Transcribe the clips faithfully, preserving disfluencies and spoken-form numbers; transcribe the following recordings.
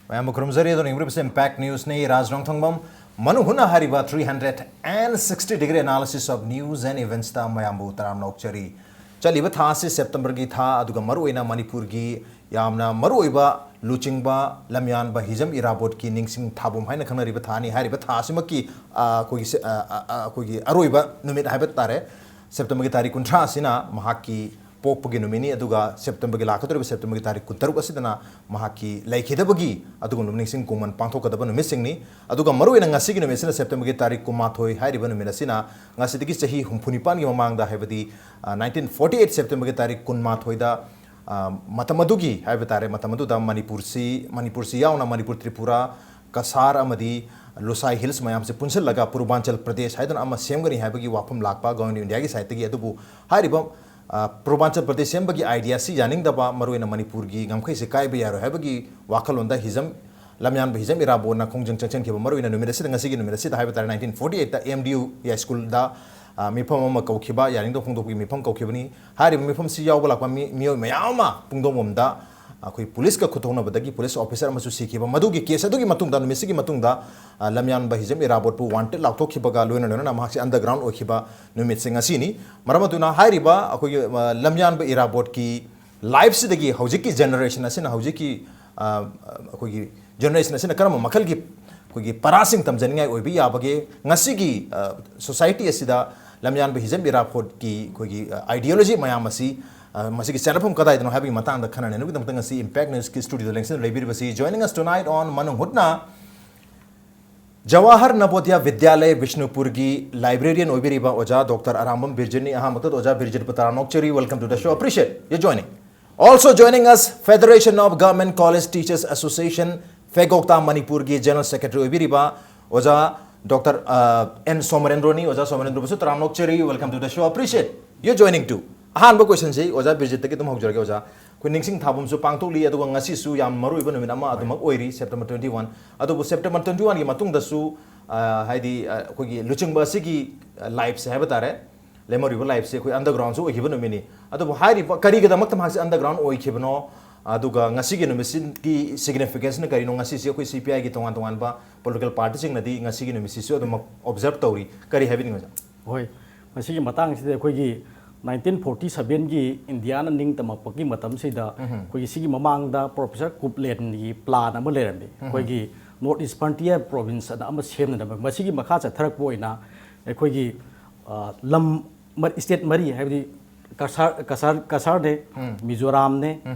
ꯃꯌꯥꯝꯕꯨ ꯈꯨꯔꯨꯝꯖꯔꯤ꯫ ꯑꯗꯨꯅ ꯌꯦꯡꯕꯤꯔꯤꯕꯁꯤ Impact Newsꯅꯤ꯫ ꯔꯥꯖ ꯔꯣꯡꯊꯣꯡꯕꯝ ꯃꯅꯨꯡ ꯍꯨꯠꯅ ꯍꯥꯏꯔꯤꯕ three hundred and sixty degree analysis of news and eventsꯇ ꯃꯌꯥꯝꯕꯨ ꯇꯔꯥꯝꯅ ꯑꯣꯛꯆꯔꯤ꯫ ꯆꯠꯂꯤꯕ ꯊꯥ ꯑꯁꯤ Septemberꯒꯤ ꯊꯥ, ꯑꯗꯨꯒ ꯃꯔꯨꯑꯣꯏꯅ ꯃꯅꯤꯄꯨꯔꯒꯤ ꯌꯥꯝꯅ ꯃꯔꯨꯑꯣꯏꯕ ꯂꯨꯆꯤꯡꯕ ꯂꯝꯌꯥꯟꯕ ꯍꯤꯖꯝ ꯏꯔꯥꯕꯣꯠꯀꯤ ꯅꯤꯡꯁꯤꯡ ꯊꯥꯕꯝ ꯍꯥꯏꯅ ꯈꯪꯅꯔꯤꯕ ꯊꯥꯅꯤ꯫ ꯍꯥꯏꯔꯤꯕ ꯊꯥ ꯑꯁꯤꯃꯛꯀꯤ, ꯑ, ꯑꯩꯈꯣꯏꯒꯤ ꯁꯦ-, ꯑ, ꯑ, ꯑ, ꯑꯩꯈꯣꯏꯒꯤ ꯑꯔꯣꯏꯕ ꯅꯨꯃꯤꯠ ꯍꯥꯏꯕ ꯇꯥꯔꯦ꯫ Septemberꯒꯤ ꯇꯥꯔꯤꯛ ꯀꯨꯟꯊ꯭ꯔꯥ ꯑꯁꯤꯅ ꯃꯍꯥꯛꯀꯤ ꯄꯣꯛꯄꯒꯤ ꯅꯨꯃꯤꯠꯅꯤ, ꯑꯗꯨꯒ Septemberꯒꯤ ꯂꯥꯛꯀꯗꯧꯔꯤꯕ Septemberꯒꯤ ꯇꯥꯔꯤꯛ ꯀꯨꯟꯇꯔꯨꯛ ꯑꯁꯤꯗꯅ ꯃꯍꯥꯛꯀꯤ ꯂꯩꯈꯤꯗꯕꯒꯤ ꯑꯗꯨꯒꯨꯝꯂꯕ ꯅꯤꯡꯁꯤꯡ ꯀꯨꯝꯃꯣꯟ ꯄꯥꯡꯊꯣꯛꯀꯗꯕ ꯅꯨꯃꯤꯠꯁꯤꯡꯅꯤ꯫ ꯑꯗꯨꯒ ꯃꯔꯨꯑꯣꯏꯅ ꯉꯁꯤꯒꯤ ꯅꯨꯃꯤꯠꯁꯤꯅ, Septemberꯒꯤ ꯇꯥꯔꯤꯛ ꯀꯨꯟꯃꯥꯊꯣꯏ ꯍꯥꯏꯔꯤꯕ ꯅꯨꯃꯤꯠ ꯑꯁꯤꯅ, ꯉꯁꯤꯗꯒꯤ ꯆꯍꯤ ꯍꯨꯝꯐꯨ ꯅꯤꯄꯥꯟꯒꯤ ꯃꯃꯥꯡꯗ, ꯍꯥꯏꯕꯗꯤ, ꯑ, nineteen forty eight Septemberꯒꯤ ꯇꯥꯔꯤꯛ ꯀꯨꯟꯃꯥꯊꯣꯏꯗ, ꯑ, ꯃꯇꯝ ꯑꯗꯨꯒꯤ ꯍꯥꯏꯕ ꯇꯥꯔꯦ, ꯃꯇꯝ ꯑꯗꯨꯗ ꯃꯅꯤꯄꯨꯔꯁꯤ, ꯃꯅꯤꯄꯨꯔꯁꯤ ꯌꯥꯎꯅ ꯃꯅꯤꯄꯨꯔ, ꯇ꯭ꯔꯤꯄꯨꯔꯥ, ꯀꯁꯥꯔ ꯑꯃꯗꯤ ꯂꯨꯁꯥꯏ ꯍꯤꯜꯁ ꯃꯌꯥꯝꯁꯦ ꯄꯨꯟꯁꯤꯜꯂꯒ ꯄꯨꯔꯕꯥꯟꯆꯜ ꯄ꯭ꯔꯗꯦꯁ ꯍꯥꯏꯗꯅ ꯑꯃ ꯁꯦꯝꯒꯅꯤ ꯍꯥꯏꯕꯒꯤ ꯋꯥꯐꯝ ꯂꯥꯛꯄ Government of Indiaꯒꯤ sideꯇꯒꯤ꯫ ꯑꯗꯨꯕꯨ ꯍꯥꯏꯔꯤꯕ, ꯑ, ꯄꯨꯔꯕꯥꯟꯆꯜ ꯄ꯭ꯔꯗꯦꯁ ꯁꯦꯝꯕꯒꯤ ideaꯁꯤ ꯌꯥꯅꯤꯡꯗꯕ, ꯃꯔꯨꯑꯣꯏꯅ ꯃꯅꯤꯄꯨꯔꯒꯤ ꯉꯝꯈꯩꯁꯦ ꯀꯥꯏꯕ ꯌꯥꯔꯣꯏ ꯍꯥꯏꯕꯒꯤ ꯋꯥꯈꯜꯂꯣꯟꯗ ꯍꯤꯖꯝ, ꯂꯝꯌꯥꯟꯕ ꯍꯤꯖꯝ ꯏꯔꯥꯕꯣꯠꯅ ꯈꯣꯡꯖꯪ ꯆꯪꯁꯤꯟꯈꯤꯕ, ꯃꯔꯨꯑꯣꯏꯅ ꯅꯨꯃꯤꯠ ꯑꯁꯤꯗ, ꯉꯁꯤꯒꯤ ꯅꯨꯃꯤꯠ ꯑꯁꯤꯗ ꯍꯥꯏꯕ ꯇꯥꯔꯦ, nineteen forty eightꯇ M D U ꯌꯥꯏꯁ꯭ꯀꯨꯜꯗ, ꯑ, ꯃꯤꯐꯝ ꯑꯃ ꯀꯧꯈꯤꯕ, ꯌꯥꯅꯤꯡꯗꯕ ꯐꯣꯡꯗꯣꯛꯄꯒꯤ ꯃꯤꯐꯝ ꯀꯧꯈꯤꯕꯅꯤ꯫ ꯍꯥꯏꯔꯤꯕ ꯃꯤꯐꯝꯁꯤ ꯌꯥꯎꯕ ꯂꯥꯛꯄ ꯃꯤ-, ꯃꯤꯑꯣꯏ ꯃꯌꯥꯝ ꯑꯃ ꯄꯨꯡꯗꯣꯡꯕꯝꯗ ꯑꯩꯈꯣꯏ ꯄꯨꯂꯤꯁꯀ ꯈꯨꯠꯊꯣꯛꯅꯕꯗꯒꯤ ꯄꯨꯂꯤꯁ ꯑꯣꯐꯤꯁꯥꯔ ꯑꯃꯁꯨ ꯁꯤꯈꯤꯕ꯫ ꯃꯗꯨꯒꯤ ꯀꯦꯁ ꯑꯗꯨꯒꯤ ꯃꯇꯨꯡꯗ, ꯅꯨꯃꯤꯠꯁꯤꯒꯤ ꯃꯇꯨꯡꯗ, ꯑ, ꯂꯝꯌꯥꯟꯕ ꯍꯤꯖꯝ ꯏꯔꯥꯕꯣꯠꯄꯨ wanted ꯂꯥꯎꯊꯣꯛꯈꯤꯕꯒ ꯂꯣꯏꯅ ꯂꯣꯏꯅꯅ ꯃꯍꯥꯛꯁꯤ underground ꯑꯣꯏꯈꯤꯕ ꯅꯨꯃꯤꯠꯁꯦ ꯉꯁꯤꯅꯤ꯫ ꯃꯔꯝ ꯑꯗꯨꯅ ꯍꯥꯏꯔꯤꯕ ꯑꯩꯈꯣꯏꯒꯤ, ꯑ, ꯂꯝꯌꯥꯟꯕ ꯏꯔꯥꯕꯣꯠꯀꯤ lifeꯁꯤꯗꯒꯤ ꯍꯧꯖꯤꯛꯀꯤ generation ꯑꯁꯤꯅ, ꯍꯧꯖꯤꯛꯀꯤ, ꯑ, ꯑꯩꯈꯣꯏꯒꯤ generation ꯑꯁꯤꯅ ꯀꯔꯝꯕ ꯃꯈꯜꯒꯤ ꯑꯩꯈꯣꯏꯒꯤ ꯄꯔꯥꯁꯤꯡ ꯇꯝꯖꯅꯤꯡꯉꯥꯏ ꯑꯣꯏꯕ ꯌꯥꯕꯒꯦ? ꯉꯁꯤꯒꯤ, ꯑ, society ꯑꯁꯤꯗ ꯂꯝꯌꯥꯟꯕ ꯍꯤꯖꯝ ꯏꯔꯥꯕꯣꯠꯀꯤ ꯑꯩꯈꯣꯏꯒꯤ, ꯑ, ideology ꯃꯌꯥꯝ ꯑꯁꯤ, ꯑ, ꯃꯁꯤꯒꯤ ꯆꯦꯟꯅꯐꯝ ꯀꯗꯥꯏꯗꯅꯣ ꯍꯥꯏꯕꯒꯤ ꯃꯇꯥꯡꯗ ꯈꯟꯅ ꯅꯩꯅꯕꯒꯤꯗꯃꯛꯇ ꯉꯁꯤ Impact Newsꯀꯤ studioꯗ ꯂꯦꯡꯁꯤꯟꯅ ꯂꯩꯕꯤꯔꯤꯕꯁꯤ, joining us tonight on ꯃꯅꯨꯡ ꯍꯨꯠꯅ ꯖꯋꯥꯍꯔ ꯅꯕꯣꯗꯤꯌꯥ ꯕꯤꯗ꯭ꯌꯥꯂꯌ ꯕꯤꯁꯅꯨꯄꯨꯔꯒꯤ librarian ꯑꯣꯏꯕꯤꯔꯤꯕ ꯑꯣꯖꯥ ꯗꯣꯛꯇꯔ ꯑꯔꯥꯝꯕꯝ ꯕꯤꯔꯖꯤꯠꯅꯤ꯫ ꯑꯍꯥꯟꯕꯗ ꯑꯣꯖꯥ ꯕꯤꯔꯖꯤꯠꯄꯨ ꯇꯔꯥꯝꯅ ꯑꯣꯛꯆꯔꯤ꯫ Welcome to the show. Appreciate your joining. Also joining us, Federation of Government College Teachers Association, ꯐꯦꯒꯣꯛꯇꯥ ꯃꯅꯤꯄꯨꯔꯒꯤ general secretary ꯑꯣꯏꯕꯤꯔꯤꯕ ꯑꯣꯖꯥ ꯗꯣꯛꯇꯔ, ꯑ, ꯑꯦꯟ ꯁꯣꯃꯔꯦꯟꯗ꯭ꯔꯣꯅꯤ꯫ ꯑꯣꯖꯥ ꯁꯣꯃꯔꯦꯟꯗ꯭ꯔꯣꯕꯨꯁꯨ ꯇꯔꯥꯝꯅ ꯑꯣꯛꯆꯔꯤ꯫ Welcome to the show. Appreciate your joining too. ꯑꯍꯥꯟꯕ questionꯁꯤ ꯑꯣꯖꯥ ꯕꯤꯔꯖꯤꯠꯇꯒꯤ ꯑꯗꯨꯝ ꯍꯧꯖꯔꯒꯦ꯫ ꯑꯣꯖꯥ, ꯑꯩꯈꯣꯏ ꯅꯤꯡꯁꯤꯡ ꯊꯥꯕꯝꯁꯨ ꯄꯥꯡꯊꯣꯛꯂꯤ, ꯑꯗꯨꯒ ꯉꯁꯤꯁꯨ ꯌꯥꯝ ꯃꯔꯨꯑꯣꯏꯕ ꯅꯨꯃꯤꯠ ꯑꯃ ꯑꯗꯨꯃꯛ ꯑꯣꯏꯔꯤ, September twenty one꯫ ꯑꯗꯨꯕꯨ September twenty oneꯒꯤ ꯃꯇꯨꯡꯗꯁꯨ, ꯑ, ꯍꯥꯏꯗꯤ, ꯑ, ꯑꯩꯈꯣꯏꯒꯤ ꯂꯨꯆꯤꯡꯕ ꯑꯁꯤꯒꯤ, ꯑ, lifeꯁꯦ ꯍꯥꯏꯕ ꯇꯥꯔꯦ, ꯂꯦꯝꯍꯧꯔꯤꯕ lifeꯁꯦ ꯑꯩꯈꯣꯏ undergroundꯁꯨ ꯑꯣꯏꯈꯤꯕ ꯅꯨꯃꯤꯠꯅꯤ꯫ ꯑꯗꯨꯕꯨ ꯍꯥꯏꯔꯤꯕ ꯀꯔꯤꯒꯤꯗꯃꯛꯇ ꯃꯍꯥꯛꯁꯦ underground ꯑꯣꯏꯈꯤꯕꯅꯣ? ꯑꯗꯨꯒ ꯉꯁꯤꯒꯤ ꯅꯨꯃꯤꯠꯁꯤꯒꯤ ꯁꯤꯒꯅꯤꯐꯤꯀꯦꯟꯁꯅ ꯀꯔꯤꯅꯣ? ꯉꯁꯤꯁꯦ ꯑꯩꯈꯣꯏ ꯁꯤ ꯄꯤ ꯑꯥꯏꯒꯤ ꯇꯣꯉꯥꯟ ꯇꯣꯉꯥꯟꯕ ꯄꯣꯂꯤꯇꯤꯀꯦꯜ ꯄꯥꯔꯇꯤꯁꯤꯡꯅꯗꯤ ꯉꯁꯤꯒꯤ ꯅꯨꯃꯤꯠꯁꯤꯁꯨ ꯑꯗꯨꯝ ꯑꯣꯕꯖꯔꯕ ꯇꯧꯔꯤ꯫ ꯀꯔꯤ ꯍꯥꯏꯕꯤꯅꯤꯡꯕ, ꯁꯥꯔ? ꯍꯣꯏ, ꯃꯁꯤꯒꯤ ꯃꯇꯥꯡꯁꯤꯗ ꯑꯩꯈꯣꯏꯒꯤ ꯅꯥꯏꯟꯇꯤꯟ ꯐꯣꯔꯇꯤ ꯁꯕꯦꯟꯒꯤ ꯏꯟꯗꯤꯌꯥꯅ ꯅꯤꯡꯇꯝꯃꯛꯄꯒꯤ ꯃꯇꯝꯁꯤꯗ ꯑꯩꯈꯣꯏꯒꯤ ꯁꯤꯒꯤ ꯃꯃꯥꯡꯗ ꯄ꯭ꯔꯣꯐꯦꯁꯔ ꯀꯨꯞꯂꯦꯟꯒꯤ ꯄ꯭ꯂꯥꯟ ꯑꯃ ꯂꯩꯔꯝꯃꯤ꯫ ꯑꯩꯈꯣꯏꯒꯤ ꯅꯣꯔꯠ ꯏꯁ ꯐ꯭ꯔꯟꯇꯤꯌꯔ ꯄ꯭ꯔꯣꯚꯤꯟꯁ ꯑꯅ ꯑꯃ ꯁꯦꯝꯅꯅꯕ꯫ ꯃꯁꯤꯒꯤ ꯃꯈꯥ ꯆꯠꯊꯔꯛꯄ ꯑꯣꯏꯅ ꯑꯩꯈꯣꯏꯒꯤ, ꯑ, ꯂꯝ ꯃ-, ꯁ꯭ꯇꯦꯠ ꯃꯔꯤ, ꯍꯥꯏꯕꯗꯤ ꯀꯁꯥꯔ, ꯀꯁꯥꯔ, ꯀꯁꯥꯔꯅꯦ, ꯃꯤꯖꯣꯔꯥꯝꯅꯦ,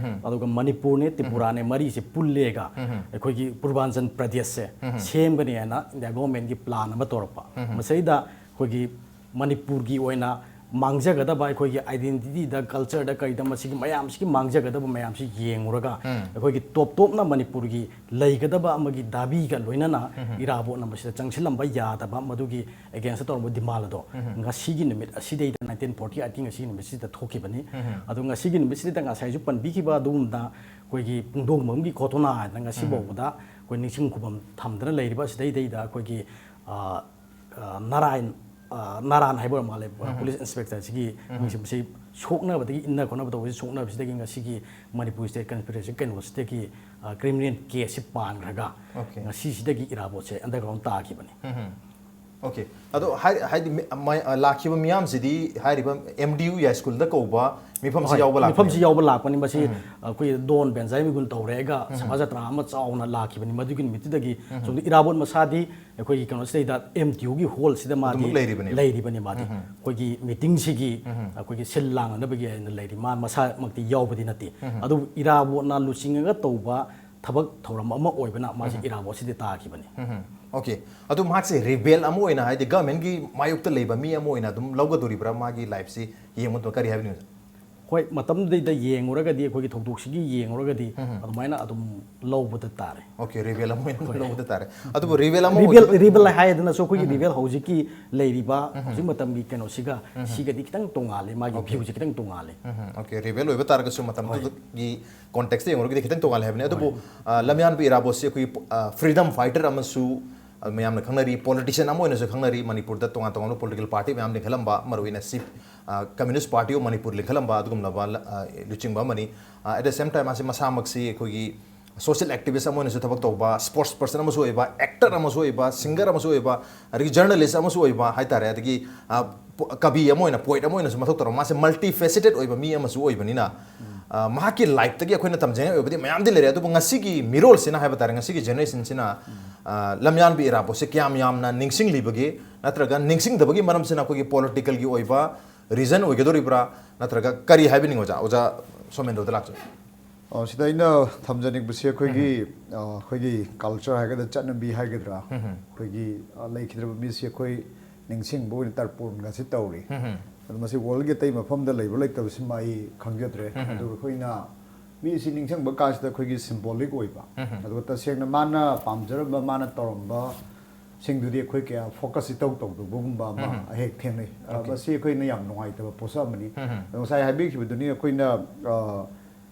ꯑꯗꯨꯒ ꯃꯅꯤꯄꯨꯔꯅꯦ, ꯇ꯭ꯔꯤꯄꯨꯔꯥꯅꯦ, ꯃꯔꯤꯁꯦ ꯄꯨꯜꯂꯦꯒ ꯑꯩꯈꯣꯏꯒꯤ ꯄꯨꯔꯕꯥꯟꯆꯜ ꯄ꯭ꯔꯗꯦꯁꯁꯦ ꯁꯦꯝꯒꯅꯤ ꯍꯥꯏꯅ ꯏꯟꯗꯤꯌꯥ ꯒꯣꯚꯔꯟꯃꯦꯟꯠꯀꯤ ꯄ꯭ꯂꯥꯟ ꯑꯃ ꯇꯧꯔꯛꯄ꯫ ꯃꯁꯤꯗ ꯑꯩꯈꯣꯏꯒꯤ ꯃꯅꯤꯄꯨꯔꯒꯤ ꯑꯣꯏꯅ ꯃꯥꯡꯖꯒꯗꯕ ꯑꯩꯈꯣꯏꯒꯤ ꯑꯥꯏꯗꯦꯟꯇꯤꯇꯤꯗ, ꯀꯜꯆꯔꯗ, ꯀꯩꯗ, ꯃꯁꯤꯒꯤ ꯃꯌꯥꯝꯁꯤꯒꯤ ꯃꯥꯡꯖꯒꯗꯕ ꯃꯌꯥꯝꯁꯤ ꯌꯦꯡꯉꯨꯔꯒ ꯑꯩꯈꯣꯏꯒꯤ ꯇꯣꯞ ꯇꯣꯞꯅ ꯃꯅꯤꯄꯨꯔꯒꯤ ꯂꯩꯒꯗꯕ ꯑꯃꯒꯤ ꯗꯥꯕꯤꯒ ꯂꯣꯏꯅꯅ ꯏꯔꯥꯕꯣꯠꯅ ꯃꯁꯤꯗ ꯆꯪꯁꯤꯜꯂꯝꯕ ꯌꯥꯗꯕ, ꯃꯗꯨꯒꯤ ꯑꯦꯒꯦꯟꯁꯇ ꯇꯧꯔꯝꯕ ꯗꯤꯃꯥꯟ ꯑꯗꯣ ꯉꯁꯤꯒꯤ ꯅꯨꯃꯤꯠ ꯑꯁꯤꯗꯩꯗ, ꯅꯥꯏꯟꯇꯤꯟ ꯐꯣꯔꯇꯤ ꯑꯩꯠꯀꯤ ꯉꯁꯤꯒꯤ ꯅꯨꯃꯤꯠꯁꯤꯗ ꯊꯣꯛꯈꯤꯕꯅꯤ꯫ ꯑꯗꯣ ꯉꯁꯤꯒꯤ ꯅꯨꯃꯤꯠꯁꯤꯗ ꯉꯁꯥꯏꯁꯨ ꯄꯟꯕꯤꯈꯤꯕ ꯑꯗꯨꯒꯨꯝꯅ ꯑꯩꯈꯣꯏꯒꯤ ꯄꯨꯡꯗꯣꯡꯕꯝꯒꯤ ꯈꯣꯇꯣꯅꯥ ꯍꯥꯏꯗꯅ ꯉꯁꯤ ꯐꯥꯎꯕꯗ ꯑꯩꯈꯣꯏ ꯅꯤꯡꯁꯤꯡ ꯈꯨꯕꯝ ꯊꯝꯗꯅ ꯂꯩꯔꯤꯕ ꯑꯁꯤꯗꯩꯗꯩꯗ ꯑꯩꯈꯣꯏꯒꯤ, ꯑ, ꯑ, ꯅꯥꯔꯥꯌꯟ, ꯑ, ꯅꯥꯔꯥꯟ ꯍꯥꯏꯕ ꯑꯣꯏꯔ ꯃꯥꯜꯂꯦ, ꯄꯨꯂꯤꯁ ꯏꯟꯁꯄꯦꯛꯇꯔꯁꯤꯒꯤ ꯃꯤꯡꯁꯤ ꯃꯁꯤ ꯁꯣꯛꯅꯕꯗꯒꯤ, ꯏꯟꯅ ꯈꯣꯠꯅꯕ ꯇꯧꯕꯁꯤ ꯁꯣꯛꯅꯕꯁꯤꯗꯒꯤ ꯉꯁꯤꯒꯤ ꯃꯅꯤꯄꯨꯔ ꯁ꯭ꯇꯦꯠ ꯀꯟꯁꯄꯤꯔꯦꯁꯤ ꯀꯩꯅꯣꯁꯤꯗꯒꯤ, ꯑ, ꯀ꯭ꯔꯤꯃꯤꯅꯦꯜ ꯀꯦꯁꯁꯤ ꯄꯥꯟꯈ꯭ꯔꯒ ꯉꯁꯤꯁꯤꯗꯒꯤ ꯏꯔꯥꯕꯣꯠꯁꯦ ꯑꯟꯗꯔꯒ꯭ꯔꯥꯎꯟ ꯇꯥꯈꯤꯕꯅꯤ꯫ ꯑꯣꯀꯦ꯫ ꯑꯗꯣ ꯍꯥꯏ-, ꯍꯥꯏꯗꯤ ꯃꯤ-, ꯃ-, ꯑ, ꯂꯥꯛꯈꯤꯕ ꯃꯤꯌꯥꯝꯁꯤꯗꯤ ꯍꯥꯏꯔꯤꯕ ꯑꯦꯝ ꯗꯤ ꯌꯨ ꯌꯥꯏꯁ꯭ꯀꯨꯜꯗ ꯀꯧꯕ ꯃꯤꯐꯝꯁꯤ ꯍꯣꯏ, ꯌꯥꯎꯕ ꯂꯥꯛꯄꯅꯦ? ꯃꯤꯐꯝꯁꯤ ꯌꯥꯎꯕ ꯂꯥꯛꯄꯅꯤ꯫ ꯃꯁꯤ ꯑꯩꯈꯣꯏ ꯗꯣꯟ ꯕꯦꯟꯖꯥꯃꯤꯟ ꯒꯨꯟ ꯇꯧꯔꯦꯒ ꯁꯚꯥ ꯖꯇ꯭ꯔꯥ ꯑꯃ ꯆꯥꯎꯅ ꯂꯥꯛꯈꯤꯕꯅꯤ꯫ ꯃꯗꯨꯒꯤ ꯅꯨꯃꯤꯠꯇꯨꯗꯒꯤ ꯁꯣꯝꯗ ꯏꯔꯥꯕꯣꯠ ꯃꯁꯥꯗꯤ ꯑꯩꯈꯣꯏꯒꯤ ꯀꯩꯅꯣꯁꯤꯗꯩꯗ, ꯑꯦꯝ ꯗꯤ ꯌꯨꯒꯤ ꯍꯣꯜꯁꯤꯗ ꯃꯥꯗꯤ ꯑꯗꯨꯃꯛ ꯂꯩꯔꯤꯕꯅꯦꯕ꯫ ꯂꯩꯔꯤꯕꯅꯤ ꯃꯥꯗꯤ꯫ ꯑꯩꯈꯣꯏꯒꯤ ꯃꯤꯇꯤꯡꯁꯤꯒꯤ ꯑꯩꯈꯣꯏꯒꯤ ꯁꯤꯜ ꯂꯥꯡꯅꯅꯕꯒꯤ ꯍꯥꯏꯅ ꯂꯩꯔꯤ꯫ ꯃꯥ ꯃꯁꯥꯃꯛꯇꯤ ꯌꯥꯎꯕꯗꯤ ꯅꯠꯇꯦ꯫ ꯑꯗꯨꯕꯨ ꯏꯔꯥꯕꯣꯠꯅ ꯂꯨꯆꯤꯡꯉꯒ ꯇꯧꯕ ꯊꯕꯛ ꯊꯧꯔꯝ ꯑꯃ ꯑꯣꯏꯕꯅ ꯃꯥꯁꯤ ꯏꯔꯥꯕꯣꯠꯁꯤꯗꯤ ꯇꯥꯈꯤꯕꯅꯤ꯫ ꯑꯣꯀꯦ꯫ ꯑꯗꯨ ꯃꯍꯥꯛꯁꯦ ꯔꯤꯕꯦꯜ ꯑꯃ ꯑꯣꯏꯅ, ꯍꯥꯏꯗꯤ ꯒꯚꯔꯟꯃꯦꯟꯠꯀꯤ ꯃꯥꯌꯣꯛꯇ ꯂꯩꯕ ꯃꯤ ꯑꯃ ꯑꯣꯏꯅ ꯑꯗꯨꯝ ꯂꯧꯒꯗꯣꯔꯤꯕ꯭ꯔꯥ? ꯃꯥꯒꯤ ꯂꯥꯏꯐꯁꯤ ꯌꯦꯡꯕ ꯃꯇꯝꯗ ꯀꯔꯤ ꯍꯥꯏꯕꯤꯅꯤꯡꯉꯤ? ꯍꯣꯏ, ꯃꯇꯝꯗꯨꯗꯩꯗ ꯌꯦꯡꯉꯨꯔꯒꯗꯤ, ꯑꯩꯈꯣꯏꯒꯤ ꯊꯧꯗꯣꯛꯁꯤꯒꯤ ꯌꯦꯡꯉꯨꯔꯒꯗꯤ ꯑꯗꯨꯃꯥꯏꯅ ꯑꯗꯨꯝ ꯂꯧꯕꯗ ꯇꯥꯔꯦ꯫ ꯑꯣꯀꯦ, ꯔꯤꯕꯦꯜ ꯑꯃ ꯑꯣꯏꯅ ꯂꯧꯕꯗ ꯇꯥꯔꯦ꯫ ꯑꯗꯨꯕꯨ ꯔꯤꯕꯦꯜ ꯑꯃ ꯔꯤꯕꯦꯜ, ꯑꯣꯏꯕ- ꯔꯤꯕꯦꯜ ꯍꯥꯏꯗꯅꯁꯨ ꯑꯩꯈꯣꯏꯒꯤ ꯔꯤꯕꯦꯜ ꯍꯧꯖꯤꯛꯀꯤ ꯂꯩꯔꯤꯕ ꯍꯧꯖꯤꯛ ꯃꯇꯝꯒꯤ ꯀꯩꯅꯣꯁꯤꯒ ꯁꯤꯒꯗꯤ ꯈꯤꯇꯪ ꯇꯣꯡꯉꯥꯜꯂꯦ, ꯃꯥꯒꯤ ꯚ꯭ꯌꯨꯁꯦ ꯈꯤꯇꯪ ꯇꯣꯡꯉꯥꯜꯂꯦ꯫ ꯎꯝ, ꯑꯣꯀꯦ, ꯔꯤꯕꯦꯜ ꯑꯣꯏꯕ ꯇꯥꯔꯒꯁꯨ ꯃꯇꯝꯗꯨꯒꯤ ꯀꯣꯟꯇꯦꯛꯁꯇ ꯌꯦꯡꯉꯨꯔꯒꯗꯤ ꯈꯤꯇꯪ ꯇꯣꯡꯉꯥꯜꯂꯦ ꯍꯥꯏꯕꯅꯤ꯫ ꯑꯗꯨꯕꯨ, ꯑ, ꯂꯝꯌꯥꯟꯕ ꯏꯔꯥꯕꯣꯠꯁꯤ ꯑꯩꯈꯣꯏꯒꯤ, ꯑ, ꯐ꯭ꯔꯤꯗꯝ ꯐꯥꯏꯇꯔ ꯑꯃꯁꯨ ꯑꯗꯨ ꯃꯌꯥꯝꯅ ꯈꯪꯅꯔꯤ, ꯄꯣꯂꯤꯇꯤꯁꯤꯌꯥꯟ ꯑꯃ ꯑꯣꯏꯅꯁꯨ ꯈꯪꯅꯔꯤ, ꯃꯅꯤꯄꯨꯔꯗ ꯇꯣꯉꯥꯟ ꯇꯣꯉꯥꯟꯕ ꯄꯣꯂꯤꯇꯤꯀꯦꯜ ꯄꯥꯔꯇꯤ ꯃꯌꯥꯝ ꯂꯤꯡꯈꯠꯂꯝꯕ, ꯃꯔꯨꯑꯣꯏꯅ ꯁꯤ ꯀꯝꯃ꯭ꯌꯨꯅꯤꯁ ꯄꯥꯔꯇꯤ ꯑꯣꯐ ꯃꯅꯤꯄꯨꯔ ꯂꯤꯡꯈꯠꯂꯝꯕ ꯑꯗꯨꯒꯨꯝꯂꯕ ꯂ- ꯑ, ꯂꯨꯆꯤꯡꯕ ꯑꯃꯅꯤ꯫ ꯑꯦꯠ ꯗ ꯁꯦꯝ ꯇꯥꯏꯝ ꯃꯥꯁꯤ ꯃꯁꯥꯃꯛꯁꯤ ꯑꯩꯈꯣꯏꯒꯤ ꯁꯣꯁꯤꯌꯦꯜ ꯑꯦꯛꯇꯤꯚꯤꯁ꯭ꯠ ꯑꯃ ꯑꯣꯏꯅꯁꯨ ꯊꯕꯛ ꯇꯧꯕ, ꯁ꯭ꯄꯣꯔꯠꯁ ꯄꯔꯁꯟ ꯑꯃꯁꯨ ꯑꯣꯏꯕ, ꯑꯦꯛꯇꯔ ꯑꯃꯁꯨ ꯑꯣꯏꯕ, ꯁꯤꯡꯒꯔ ꯑꯃꯁꯨ ꯑꯣꯏꯕ, ꯑꯗꯒꯤ ꯖꯔꯅꯦꯂꯤꯁ꯭ꯠ ꯑꯃꯁꯨ ꯑꯣꯏꯕ ꯍꯥꯏꯇꯥꯔꯦ, ꯑꯗꯒꯤ ꯑ, ꯄꯣ- ꯀꯕꯤ ꯑꯃ ꯑꯣꯏꯅ, ꯄꯣꯏꯠ ꯑꯃ ꯑꯣꯏꯅꯁꯨ ꯃꯊꯧ ꯇꯧꯔꯕ, ꯃꯥꯁꯦ ꯃꯜꯇꯤ ꯐꯦꯁꯦꯇꯦꯠ ꯑꯣꯏꯕ ꯃꯤ ꯑꯃꯁꯨ ꯑꯣꯏꯕꯅꯤꯅ, ꯑ, ꯃꯍꯥꯛꯀꯤ ꯂꯥꯏꯐꯇꯒꯤ ꯑꯩꯈꯣꯏꯅ ꯇꯝꯖꯅꯤꯡꯉꯥꯏ ꯑꯣꯏꯕꯗꯤ ꯃꯌꯥꯝꯗꯤ ꯂꯩꯔꯦ, ꯑꯗꯨꯕꯨ ꯉꯁꯤꯒꯤ ꯃꯤꯔꯣꯜꯁꯤꯅ ꯍꯥꯏꯕ ꯇꯥꯔꯦ, ꯉꯁꯤꯒꯤ ꯖꯦꯅꯦꯔꯦꯁꯟꯁꯤꯅ ꯑ, ꯂꯝꯌꯥꯟꯕ ꯏꯔꯥꯕꯣꯠꯁꯦ ꯀꯌꯥꯝ ꯌꯥꯝꯅ ꯅꯤꯡꯁꯤꯡꯂꯤꯕꯒꯦ, ꯅꯠꯇ꯭ꯔꯒ ꯅꯤꯡꯁꯤꯡꯗꯕꯒꯤ ꯃꯔꯝꯁꯤꯅ ꯑꯩꯈꯣꯏꯒꯤ ꯄꯣꯂꯤꯇꯤꯀꯦꯜꯒꯤ ꯑꯣꯏꯕ ꯔꯤꯖꯟ ꯑꯣꯏꯒꯗꯧꯔꯤꯕ꯭ꯔꯥ, ꯅꯠꯇ꯭ꯔꯒ ꯀꯔꯤ ꯍꯥꯏꯕꯤꯅꯤꯡꯉꯤ ꯑꯣꯖꯥ? ꯑꯣꯖꯥ ꯁꯣꯃꯦꯟꯗ꯭ꯔꯣꯗ ꯂꯥꯛꯆꯒꯦ꯫ ꯑꯣ, ꯁꯤꯗ ꯑꯩꯅ ꯊꯝꯖꯅꯤꯡꯕꯁꯤ ꯑꯩꯈꯣꯏꯒꯤ, ꯑ, ꯑꯩꯈꯣꯏꯒꯤ ꯀꯜꯆꯔ ꯍꯥꯏꯒꯗ꯭ꯔꯥ, ꯆꯠꯅꯕꯤ ꯍꯥꯏꯒꯗ꯭ꯔꯥ, ꯑꯩꯈꯣꯏꯒꯤ, ꯑ, ꯂꯩꯈꯤꯗ꯭ꯔꯕ ꯃꯤꯁꯤ ꯑꯩꯈꯣꯏ ꯅꯤꯡꯁꯤꯡꯕ ꯑꯣꯏꯅ ꯇꯔꯄꯣꯟꯒꯁꯤ ꯇꯧꯔꯤ꯫ ꯑꯗꯣ ꯃꯁꯤ ꯋꯥꯔꯜꯒꯤ ꯑꯇꯩ ꯃꯐꯝꯗ ꯂꯩꯕ ꯂꯩꯇꯕꯁꯤꯃ ꯑꯩ ꯈꯪꯖꯗ꯭ꯔꯦ꯫ ꯑꯗꯨꯒ ꯑꯩꯈꯣꯏꯅ ꯃꯤꯁꯤ ꯅꯤꯡꯁꯤꯡꯕ ꯀꯥꯟꯁꯤꯗ ꯑꯩꯈꯣꯏꯒꯤ ꯁꯤꯝꯕꯣꯂꯤꯛ ꯑꯣꯏꯕ, ꯑꯗꯨꯒ ꯇꯁꯦꯡꯅ ꯃꯥꯅ ꯄꯥꯝꯖꯔꯝꯕ, ꯃꯥꯅ ꯇꯧꯔꯝꯕ ꯁꯤꯡꯗꯨꯗꯤ ꯑꯩꯈꯣꯏ ꯀꯌꯥ ꯐꯣꯀꯁ ꯏꯇꯧ ꯇꯧꯗꯕꯒꯨꯝꯕ ꯑꯃ ꯍꯦꯛ ꯊꯦꯡꯅꯩ꯫ ꯑ, ꯃꯁꯤ ꯑꯩꯈꯣꯏꯅ ꯌꯥꯝ ꯅꯨꯡꯉꯥꯏꯇꯕ ꯄꯣꯠꯁꯛ ꯑꯃꯅꯤ꯫ ꯑꯗꯣ ꯉꯁꯥꯏ ꯍꯥꯏꯕꯤꯈꯤꯕꯗꯨꯅꯤ, ꯑꯩꯈꯣꯏꯅ, ꯑ,